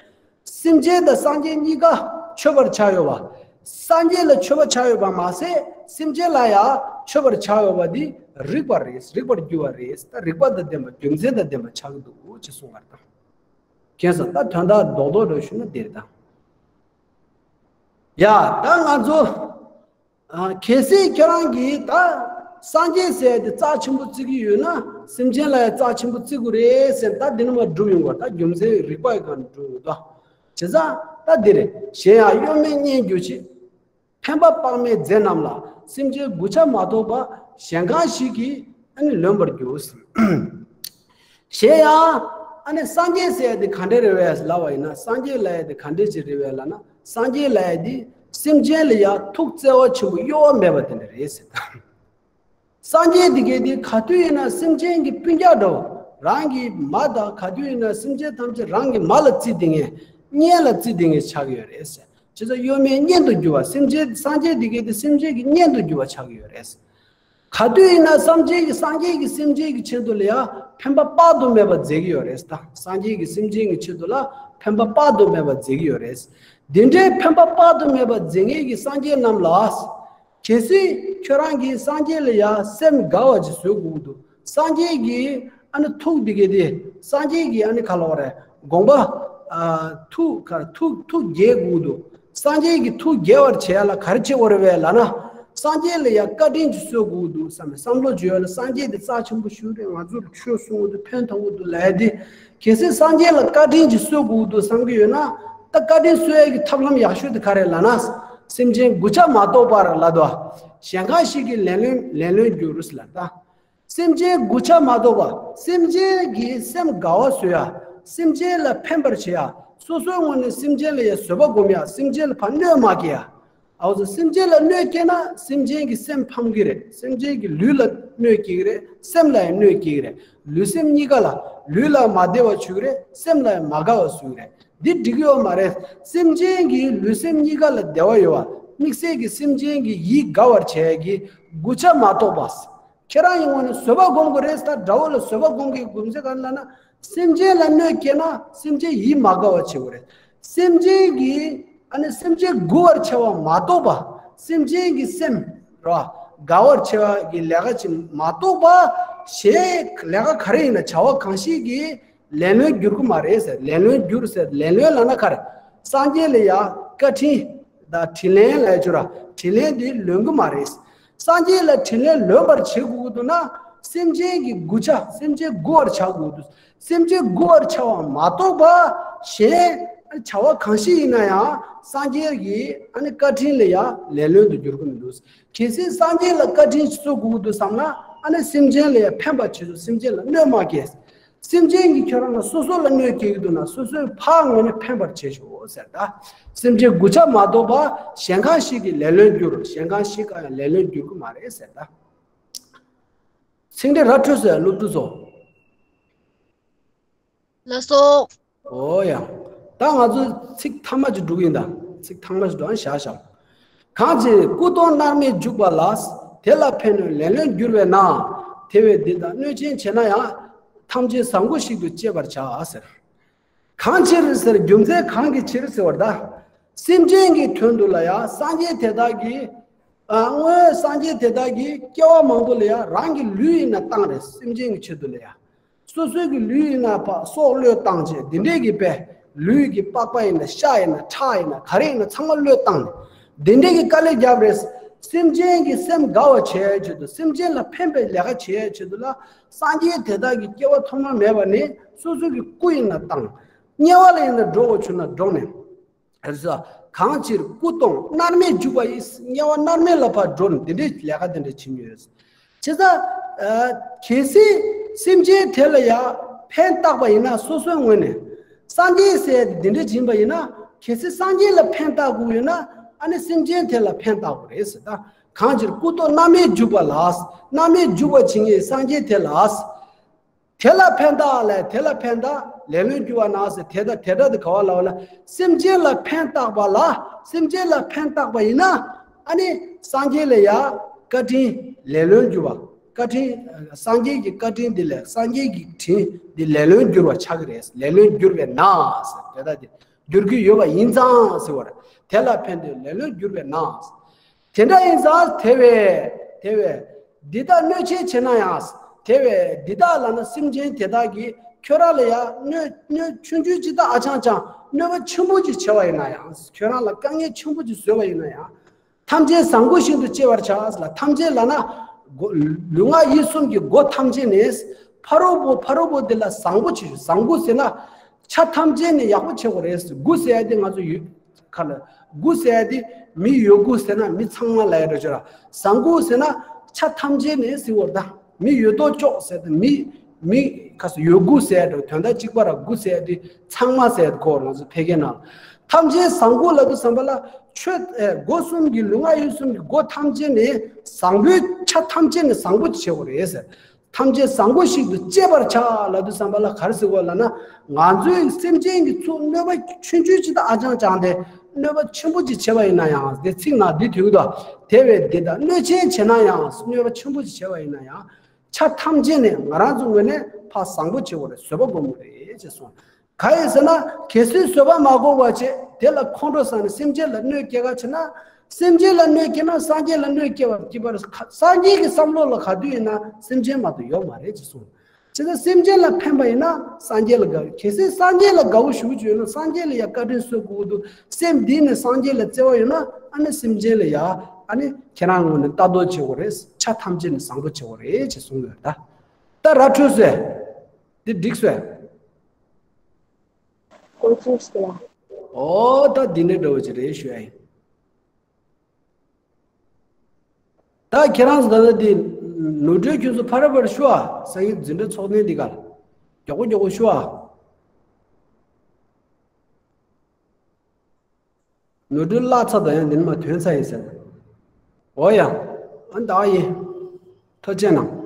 སེམས་ཅན་དང་སངས་རྒྱས་གཉིས་ཀ་མཆོད་པར་བྱ་ཡོད་པ། སངས་རྒྱས་ལ་མཆོད་པ་བྱ་ཡོད་པ་མ་ཟད། སེམས་ཅན་ལ་ཡང་མཆོད་པར་བྱ་ཡོད་པ་འདི་རིག་པ་རེད། རིག་པར་གྱུར་པ་རེད། ད་རིག་པ་དང་ལྡན་པ། རྒྱུ་མཚན་དང་ལྡན་པ་ཆགས་ཀྱི་འདུག་ཅེས་གསུངས་པ་རེད་ད། མཁྱེན་སོང་། ད་དོན་དག་རྡོག་རྡོག་འདྲ་ཞུ་ན་འདི་རེད་ད། ཡ། ད་ང་ཚོ་ཨ། གལ་སྲིད་ཁྱེད་རང་གིས་ད་སངས་རྒྱས་ཟེར་དེ་རྩ་ཆེན་པོ་བརྩི་གི་ཡོད་ན། སེམས་ཅན་ལ་ཡང་རྩ་ཆེན་པོ་བརྩི་དགོས་རེད་ཟེར། ད་འདི་ནི་མ་སྒྲུབ་ཡོང་གི་རེད། ད་རྒྱུ་མཚན་རིག་པ་ཡི་སྒང་ནས་སྒྲུབ་ཡོང་གི་རེད། བྱས་ཙང་ད་འདི་རེད། གཞན་ཡང་གཡོ་མེད་སྙན་གྱུར་ཅིག་ཕན་པ་དཔག་མེད་མཛད་རྣམས་ལ། སེམས་ཅན་དགུ་ཆ་མ་གཏོགས་པ་གཞན་གང་ཞིག་གིས་ཨ་ནི་ལོན་པར་འགྱུར། གཞན་ཡང་ཨ་ནི་སངས་རྒྱས་ཟེར་ཡ་དེ་ག་འདྲ་རེད་པས་ལབ་པ་ཡིན་ན། སངས་རྒྱས་ལབ་ཡ་དེ་ག་འདྲ་ཅིག་རེད་པས་ལབ་ན། སངས་རྒྱས་ལབ་ཡ་དེ་སེམས་ཅན་ལ་ཡང་ཐུགས་བརྩེ་བ་ཆེན་པོ་གཡོ་བ་མེད་པ་དེ་འདྲ་རེད་ཟེར་ད། སངས་རྒྱས་དེ་གས་དེ་ག་དུས་ཡིན་ན་སེམས་ཅན་གྱི་སྤུན་ཀྱག་འདྲ་བོ། རང་གི་མ་དང་། ག་དུས་ཡིན་ན་སེམས་ཅན་ཐམས་ཅད་རང་གི་མ་ལ་བརྩི་བསྡད་མཁན། གཉེན་ལ་བརྩི་བསྡད་མཁན་ཆགས་ཀྱི་ཡོད་རེད་ཟེར། བྱས་ཙང་གཡོ་མེད་གཉེན་དུ་གྱུར་པ། སེམས་ཅན། སངས་རྒྱས་དེ་གས་དེ་སེམས་ཅན་གྱི་གཉེན་དུ་གྱུར་པ་ཆགས་ཀྱི་ཡོད་རེད། ག་དུས་ཡིན་ན་སངས་རྒྱས་ཀྱི། སངས་རྒྱས་ཀྱི་སེམས་ཅན་གྱི་ཆེད་དུ་ལ་ཡང་ཕན་པ་དཔག་ཏུ་མེད་པ་མཛད་ཀྱི་ཡོད་རེད་ད། སངས་རྒྱས་ཀྱི་སེམས་ཅན་གྱི་ཆེད་དུ་ལ་ཕན་པ་དཔག་ཏུ་མེད་པ་མཛད་ཀྱི་ཡོད་རེད། དེ་འདྲའི་ཕན་པ་དཔག་ཏུ་མེད་པ་མཛད་མཁན་གྱི་སངས་རྒྱས་རྣམས་ལ། གལ་སྲིད་ཁྱོད་རང་གིས་སངས་རྒྱས་ལ་ཡང་སེམས་དགའ་བ་ཅིག་བཟོ་དགོས་ཀྱི་འདུག་སངས་རྒྱས་ཀྱི་ཨ་ནི་ཐུགས་འདི་གས་དེ། སངས་རྒྱས་ཀྱི་ཨ་ནི་ག་ལབ་དགོས་རེད། དགོངས་པ། ཨ། ཐུགས་ག་ཐུགས་ཐུགས་དགྱེས་དགོས་འདུག་སངས་རྒྱས་ཀྱི་ཐུགས་དགྱེས་པར་བྱེད་ཡ་ལ་ག་རེ་བྱེད་དགོས་རེད་པས་ལབ་ན། སངས་རྒྱས་ལ་ཡང་བཀའ་དྲིན་ཅིག་གསོ་དགོས་འདུག་བསམ་པའི་བསམ་བློ་ཅིག་ཡོད་ན། སངས་རྒྱས་དེ་རྩ་ཆེན་པོ་ཞིག་རེད། ང་ཚོར་ཆོས་གསུང་གི་འདུག་ཕན་ཐོགས་ཀྱི་འདུག་ལབ་ཡ་དེ། གལ་སྲིད་སངས་རྒྱས་ལ་བཀའ་དྲིན་ཅིག་གསོ་དགོས་འདུག་བསམ་གྱི་ཡོད་ན། ད་བཀའ་དྲིན་གསོ་ཡ་གི་ཐབས་ལམ་ཡག་ཤོས་དེ་ག་རེ་ལབ་ན། སེམས་ཅན་དགུ་ཆ་མ་གཏོགས་པར་ལབ་དོ། གཞན་གང་ཞིག་གིས་ལན་ལོན་ལན་ལོན་འགྱུར་ལབ་ད། སེམས་ཅན་དགུ་ཆ་མ་གཏོགས་པ། སེམས་ཅན་གྱི་སེམས་དགའ་བ་བཟོ་ཡ། སེམས་ཅན་ལ་ཕན་པར་བྱེད་ཡ། སོ་སོའི་ངོས་ནས་སེམས་ཅན་ལ་ཡ་བཟོད་པ་སྒོམ་ཡ། སེམས་ཅན་ལ་ཕར་གནོད་མ་སྐྱེལ་ཡ། ཨའོ་ཙི། སེམས་ཅན་ལ་གནོད་སྐྱེལ་ན་སེམས་ཅན་གྱི་སེམས་ཕམ་གྱི་རེད། སེམས་ཅན་གྱི་ལུས་ལ་གནོད་སྐྱེལ་གྱི་རེད། སེམས་ལ་ཡང་གནོད་སྐྱེལ་གྱི་རེད། ལུས་སེམས་གཉིས་ཀ་ལ། ལུས་ལ་མ་བདེ་བ་བྱུང་གི་རེད། སེམས་ལ་ཡང་མ་དགའ་བ་བཟོ་གི་རེད། འདི་འགྲིག་གི་ཡོད་མ་རེད། སེམས་ཅན་གྱི་ལུས་སེམས་གཉིས་ཀ་ལ་བདེ་བ་ཡོད་པ། དམིགས་བསལ་གྱི་སེམས་ཅན་གྱི་ཡིད་དགའ་བར་བྱེད་ཀྱི་དགུ་ཆ་མ་གཏོགས་པ། ཁྱེད་རང་ཡིན་ངོ་ནས་བཟོད་པ་སྒོམ་དགོས་རེད། ད་དགྲ་བོ་ལ་བཟོད་པ་སྒོམ་དགོས་རྒྱུ་མཚན་ག་རེ་ལབ་ན། སེམས་ཅན་ལ་གནོད་སྐྱེལ་ན་སེམས་ཅན་ཡིད་མ་དགའ་བ་བྱེད་དགོས་རེད། སེམས་ཅན་གྱི་ཨ་ནི་སེམས་ཅན་མགུ་བར་བྱ་བ་མ་གཏོགས་པ། སེམས་ཅན་གྱི་སེམས་ར་དགའ་བར་བྱ་བ་གི་ལས་ཀ་ཅིག་མ་གཏོགས་པ། གཞན་ལས་ཀ་ག་རེ་ཡིན་ན་བྱ་བ་གང་ཞིག་གི་ལེ་ལོན་འགྱུར་གི་མ་རེད་ཟེར། ལེ་ལོན་འགྱུར་ཟེར། ལེ་ལོན་ལབ་ན་ག་རེ། སངས་རྒྱས་ལ་ཡ་བཀའ་དྲིན་དང་དྲིན་ལན་ལབ་ཡ་ཅིག་ཡོད་ར། དྲིན་ལན་དེ་ལོན་གི་མ་རེད། སངས་རྒྱས་ལ་དྲིན་ལན་ལོན་པར་བྱེད་དགོས་ཀྱི་འདུག་ན། སེམས་ཅན་གྱི་མགུ་བྱ། སེམས་ཅན་མགུ་བར་བྱ་དགོས་འདུག་སེམས་ཅན་མགུ་བར་བྱ་བ་མ་གཏོགས་པ་གཞན་བྱ་བ་གང་ཞིག་ཡིན་ན་ཡང་སངས་རྒྱས་ཀྱི་ཨ་ནི་བཀའ་དྲིན་ལ་ཡང་ལེ་ལོན་དུ་འགྱུར་གྱི་མི་འདུག་གལ་སྲིད་སངས་རྒྱས་ལ་བཀའ་དྲིན་གསོ་དགོས་ཀྱི་འདུག་བསམ་ན། ཨ་ནི་སེམས་ཅན་ལ་ཡང་ཕན་པ་བྱེད་དགོས། སེམས་ཅན་ལ་གནོད་མ་སྐྱེལ། སེམས་ཅན་གྱིས་ཁྱོད་རང་ལ་སོ་སོ་ལ་གནོད་སྐྱེལ་གྱི་འདུག་ན་སོ་སོའི་ཕར་ངོས་ནས་ཕན་པར་བྱེད་ཤོག་ཟེར་ད། སེམས་ཅན་མགུ་བྱ་མ་གཏོགས་པ་གཞན་གང་ཞིག་གི་ལེ་ལོན་འགྱུར། གཞན་གང་ཞིག་ག་ཡང་ལེ་ལོན་འགྱུར་གྱི་མ་རེད་ཟེར་ད། ཚིག་འགྲེལ་ར་འཕྲོད་ཟེར། སློབ་ཕྲུག་ཚོ། ལགས་སོ། ཨོ་ཡ། ད་ང་ཚོ་ཚིག་ཐ་མ་ཅིག་འགྲོ་གི་ཡིན་ད། ཚིག་ཐ་མ་ཅིག་འགྲོ་ཨ་བཞག་བཞག་གང་ཕྱིར་སྐུ་གདུང་མནར་མེད་འཇུག་པ་ལ། དེ་ལ་ཕན་གནོད་ལེ་ལོན་འགྱུར་བས་ན། དེ་བས་འདི་དག་གནོད་ཆེན་བྱེད་ན་ཡང་། ཐམས་ཅད་བཟང་པོ་ཞིག་ཏུ་སྤྱད་པར་བྱ་ཟེར། གང་ཕྱིར་ཟེར། རྒྱུ་མཚན་གང་གི་ཕྱིར་ཟེར་བ་རེད་ད། སེམས་ཅན་གྱི་དོན་དུ་ལ་ཡང་སངས་རྒྱས་དེ་དག་གིས། ཨ། སྔོན་སངས་རྒྱས་དེ་དག་གིས་སྐྱེ་བ་མང་པོ་ལ་ཡང་རང་གི་ལུས་ཡིན་ན་བཏང་རེད། སེམས་ཅན་གྱི་ཆེད་དུ་ལ་ཡང་། སོ་སོའི་གི་ལུས་ཡིན་ན་ཕར་སྲོག་བློས་བཏང་བྱས། འདི་འདྲས་ཀྱི་པས་ལུས་ཀྱི་པགས་པ་ཡིན་ན། ཤ་ཡིན་ན། ཁྲག་ཡིན་ན། ག་རེ་ཡིན་ན་ཚང་མ་བློས་བཏང་ནས། འདི་འདྲས་ཀྱི་དཀའ་ལས་བརྒྱབ་རེད། སེམས་ཅན་གྱི་སེམས་དགའ་བ་བྱེད་ཡའི་ཆེད་དུ། སེམས་ཅན་ལ་ཕན་པའི་ལས་ཀ་བྱེད་ཡའི་ཆེད་དུ་ལ། སངས་རྒྱས་དེ་དག་གི་སྐྱེ་བ་ཐོག་མ་མེད་པ་ནས་སོ་སོ་གི་སྐུ་ཡིན་ན་བཏང་། དམྱལ་བ་ལ་ཡིན་ན་འགྲོ་དགོས་བྱུང་ན་འགྲོ་ནས། ཨ་ཟ། གང་ཕྱིར་སྐུ་གདུང་མནར་མེད་འཇུག་པ་ཡིས། དམྱལ་བ་མནར་མེད་ལ་ཕར་འགྲོ་ནས་འདི་འདྲའི་ལས་ཀ་འདི་འདྲ་བྱེད་མྱོང་ཡོད། བྱས་ཙང་། ཨ། གལ་སྲིད་སེམས་ཅན་དེ་ལ་ཡང་ཕན་བཏགས་པ་ཡིན་ན། སོ་སོའི་ངོས་ནས་སངས་རྒྱས་ཟེར་ཡ་དེ་འདི་འདྲ་ཡིན་པ་ཡིན་ན། གལ་སྲིད་སངས་རྒྱས་ལ་ཕན་བཏགས་དགོས་ཡོད་ན། ཨ་ནི་སེམས་ཅན་དེ་ལ་ཕན་བཏགས་དགོས་རེད་ཟེར་ད། གང་ཕྱིར་སྐུ་གདུང་མནར་མེད་འཇུག་པ་ལ། མནར་མེད་འཇུག་པ་བྱེད་མཁན་སངས་རྒྱས་དེ་ལ། དེ་ལ་ཕན་བཏགས་ལ། དེ་ལ་ཕན་བཏགས་ལེ་ལོན་འགྱུར་བ་ན་ཟེར། དེ་ལྟ་དེ་ལྟ་དེ་ག་བ་ལ་བ་ལ། སེམས་ཅན་ལ་ཕན་བཏགས་པ་ལ། སེམས་ཅན་ལ་ཕན་བཏགས་པ་ཡིན་ན། ཨ་ནི་སངས་རྒྱས་ལ་ཡ་བཀའ་དྲིན་ལེ་ལོན་འགྱུར་བ། བཀའ་དྲིན། སངས་རྒྱས་ཀྱི་བཀའ་དྲིན་འདི་ལས། སངས་རྒྱས་ཀྱི་དྲིན་འདི་ལེ་ལོན་འགྱུར་བ་ཆགས་ཀྱི་རེད། ལེ་ལོན་འགྱུར་བས་ན་ཟེར། དེ་ལྟ་དེ་འགྱུར་གྱི་ཡོད་པ་ཡིན་ཙང་ཟེར་བ་རེད། དེ་ལ་ཕན་བཏགས་ལེ་ལོན་འགྱུར་བས་ན། དེ་འདྲ་ཡིན་ཙང་དེ་བས། དེ་བས་འདི་དག་གནོད་ཆེན་བྱེད་ན་ཡང་། དེ་བས་འདི་དག་ལབ་ན་སེམས་ཅན་དེ་དག་གིས་ཁྱོད་རང་ལ་ཡང་གནོད། གནོད་ཆུང་ཆུང་ཅིག་དང་ཨ་ཅང་ཅང་གནོད་པ་ཆེན་པོ་ཅིག་བྱས་པ་ཡིན་ན་ཡང་། ཁྱོད་རང་ལ་དཀའ་ངལ་ཆེན་པོ་ཅིག་བཟོས་པ་ཡིན་ན་ཡང་། ཐམས་ཅད་བཟང་པོ་ཞིག་ཏུ་སྤྱད་པར་བྱ་ལ། ཐམས་ཅད་ལབ་ན་སྒོ། ལུས་ངག་ཡིད་གསུམ་གྱི་སྒོ་ཐམས་ཅད་ནས། ཕ་རོལ་པོ། ཕ་རོལ་པོ་འདི་ལ་བཟང་པོ་བྱེད། བཟང་པོ་ཟེར་ན་ཆ་ཐམས་ཅད་ནས་ཡག་པོ་བྱེད་དགོས་རེད། སྒོ་ཟེར་ཡ་དེ་ང་ཚོ་ཡོད། ཁ་ལ། སྒོ་ཟེར་ཡ་དེ་མི་ཡོད་དགུ་ཟེར་ན་མི་ཚང་མ་ལ་ཡ་འགྲོ་ཆོག་ར། བཟང་པོ་ཟེར་ན་ཆ་ཐམས་ཅད་ནས་ཟེར་བ་རེད་ད། མི་ཡོད་དོ་ཅོག་ཟེར་ཏེ་མི། མི་ཁ་སོ་ཡོད་དགུ་ཟེར་ཡ་འགྲོ། དོན་དག་གཅིག་པ་ར། སྒོ་ཟེར་ཡ་དེ་ཚང་མ་ཟེར་ཡ་གོ། ང་ཚོ་ཕལ་སྐད་ནང་ཐམས་ཅད་བཟང་པོ་ལབ་དུས་ཙམ་པ་ལ་ཆོས། ཨེ། སྒོ་གསུམ་གྱི། ལུས་ངག་ཡིད་གསུམ་གྱི་སྒོ་ཐམས་ཅད་ནས་བཟང་པོའི་ཆ་ཐམས་ཅད་ནས་བཟང་པོ་བྱེད་དགོས་རེད་ཟེར། ཐམས་ཅད་བཟང་པོ་ཞིག་ཏུ་སྤྱད་པར་བྱ་ལབ་དུས་ཙམ་པ་ལ་ག་རེ་ཟེར་དགོས་ལབ་ན། ང་ཚོའི་སེམས་ཅན་གྱི་ཚུར་གནོད་པ་ཆུང་ཆུང་ཅིག་དང་ཨ་ཅང་ཅང་དེ་གནོད་པ་ཆེན་པོ་ཅིག་བྱས་པ་ཡིན་ན་ཡང་། དེ་ཚིག་ནང་འདི་དུས་དོ། དེ་བས་འདི་དག་གནོད་ཆེན་བྱེད་ན་ཡང་། གནོད་པ་ཆེན་པོ་ཅིག་བྱས་པ་ཡིན་ན་ཡང་། ཆ་ཐམས་ཅད་ནས་ང་རང་ཚོ་ངོས་ནས་ཕར་བཟང་པོ་བྱེད་དགོས་རེད། བཟོད་པ་སྒོམ་དགོས་རེད་ཅེས་གསུངས། གང་ཡིན་ཟེར་ན། གལ་སྲིད་བཟོད་པ་མ་སྒོམ་པ་བྱས། དེ་ལ་ཁོང་ཁྲོ་ཟ་ནས་སེམས་ཅན་ལ་གནོད་སྐྱེལ་ག་བྱེད་ན། སེམས་ཅན་ལ་གནོད་སྐྱེལ་ན་སངས་རྒྱས་ལ་གནོད་སྐྱེལ་བར་སྐྱེ་བར། སངས་རྒྱས་ཀྱི་བསམ་བློ་ལ་ག་དུས་ཡིན་ན་སེམས་ཅན་མ་གཏོགས་ཡོད་མ་རེད་ཅེས་གསུངས། བྱས་ཙང་སེམས་ཅན་ལ་ཕན་པ་ཡིན་ན་སངས་རྒྱས་ལ་དགའ། གལ་སྲིད་སངས་རྒྱས་ལ་དགའ་བོ་ཞུ་རྒྱུ་ཡོད་ན་སངས་རྒྱས་ལ་ཡང་བཀའ་དྲིན་གསོ་དགོས་འདུག་སེམས་འདི་ནས་སངས་རྒྱས་ལ་བརྩེ་བ་ཡོད་ན། ཨ་ནི་སེམས་ཅན་ལ་ཡང་། ཨ་ནི་ཁྱེད་རང་ངོས་ནས་ལྟ་རྟོག་བྱེད་དགོས་རེད། ཆ་ཐམས་ཅད་ནས་བཟང་པོ་བྱེད་དགོས་རེད་ཅེས་གསུངས་ཡོད་ད། ད་ར་འཕྲོད་སོང་། འདི་འགྲིག་སོང་། ཀོ་ཅི་ཞིག་ལ། ཨོ། ད་འདི་འདྲ་འདྲ་བོ་ཅིག་རེད་ཞུ་ཡ་ཡིན། ད་ཁྱེད་རང་ཚོ་ད་ལྟ་འདི་ནོར་འཁྲུལ་ཁྱོད་ཚོ་ཕར་ར་ཕར་ཞུ་ཨ། སང་ཉིན་འཛིན་གྲྭ་ཚོགས་ཐེངས་འདི་ག་ལ་མགྱོགས་པོ་མགྱོགས་པོ་ཞུ་ཨ། ནོར་འཁྲུལ་བརླག་ཚར་དང་ཡང་འདི་ནི་མ་ཐོན་ཚར་ཡིན་ཟེར། འོ་ཡ། ཨ་ད་ཡིན། ཐུགས་རྗེ་གནང་།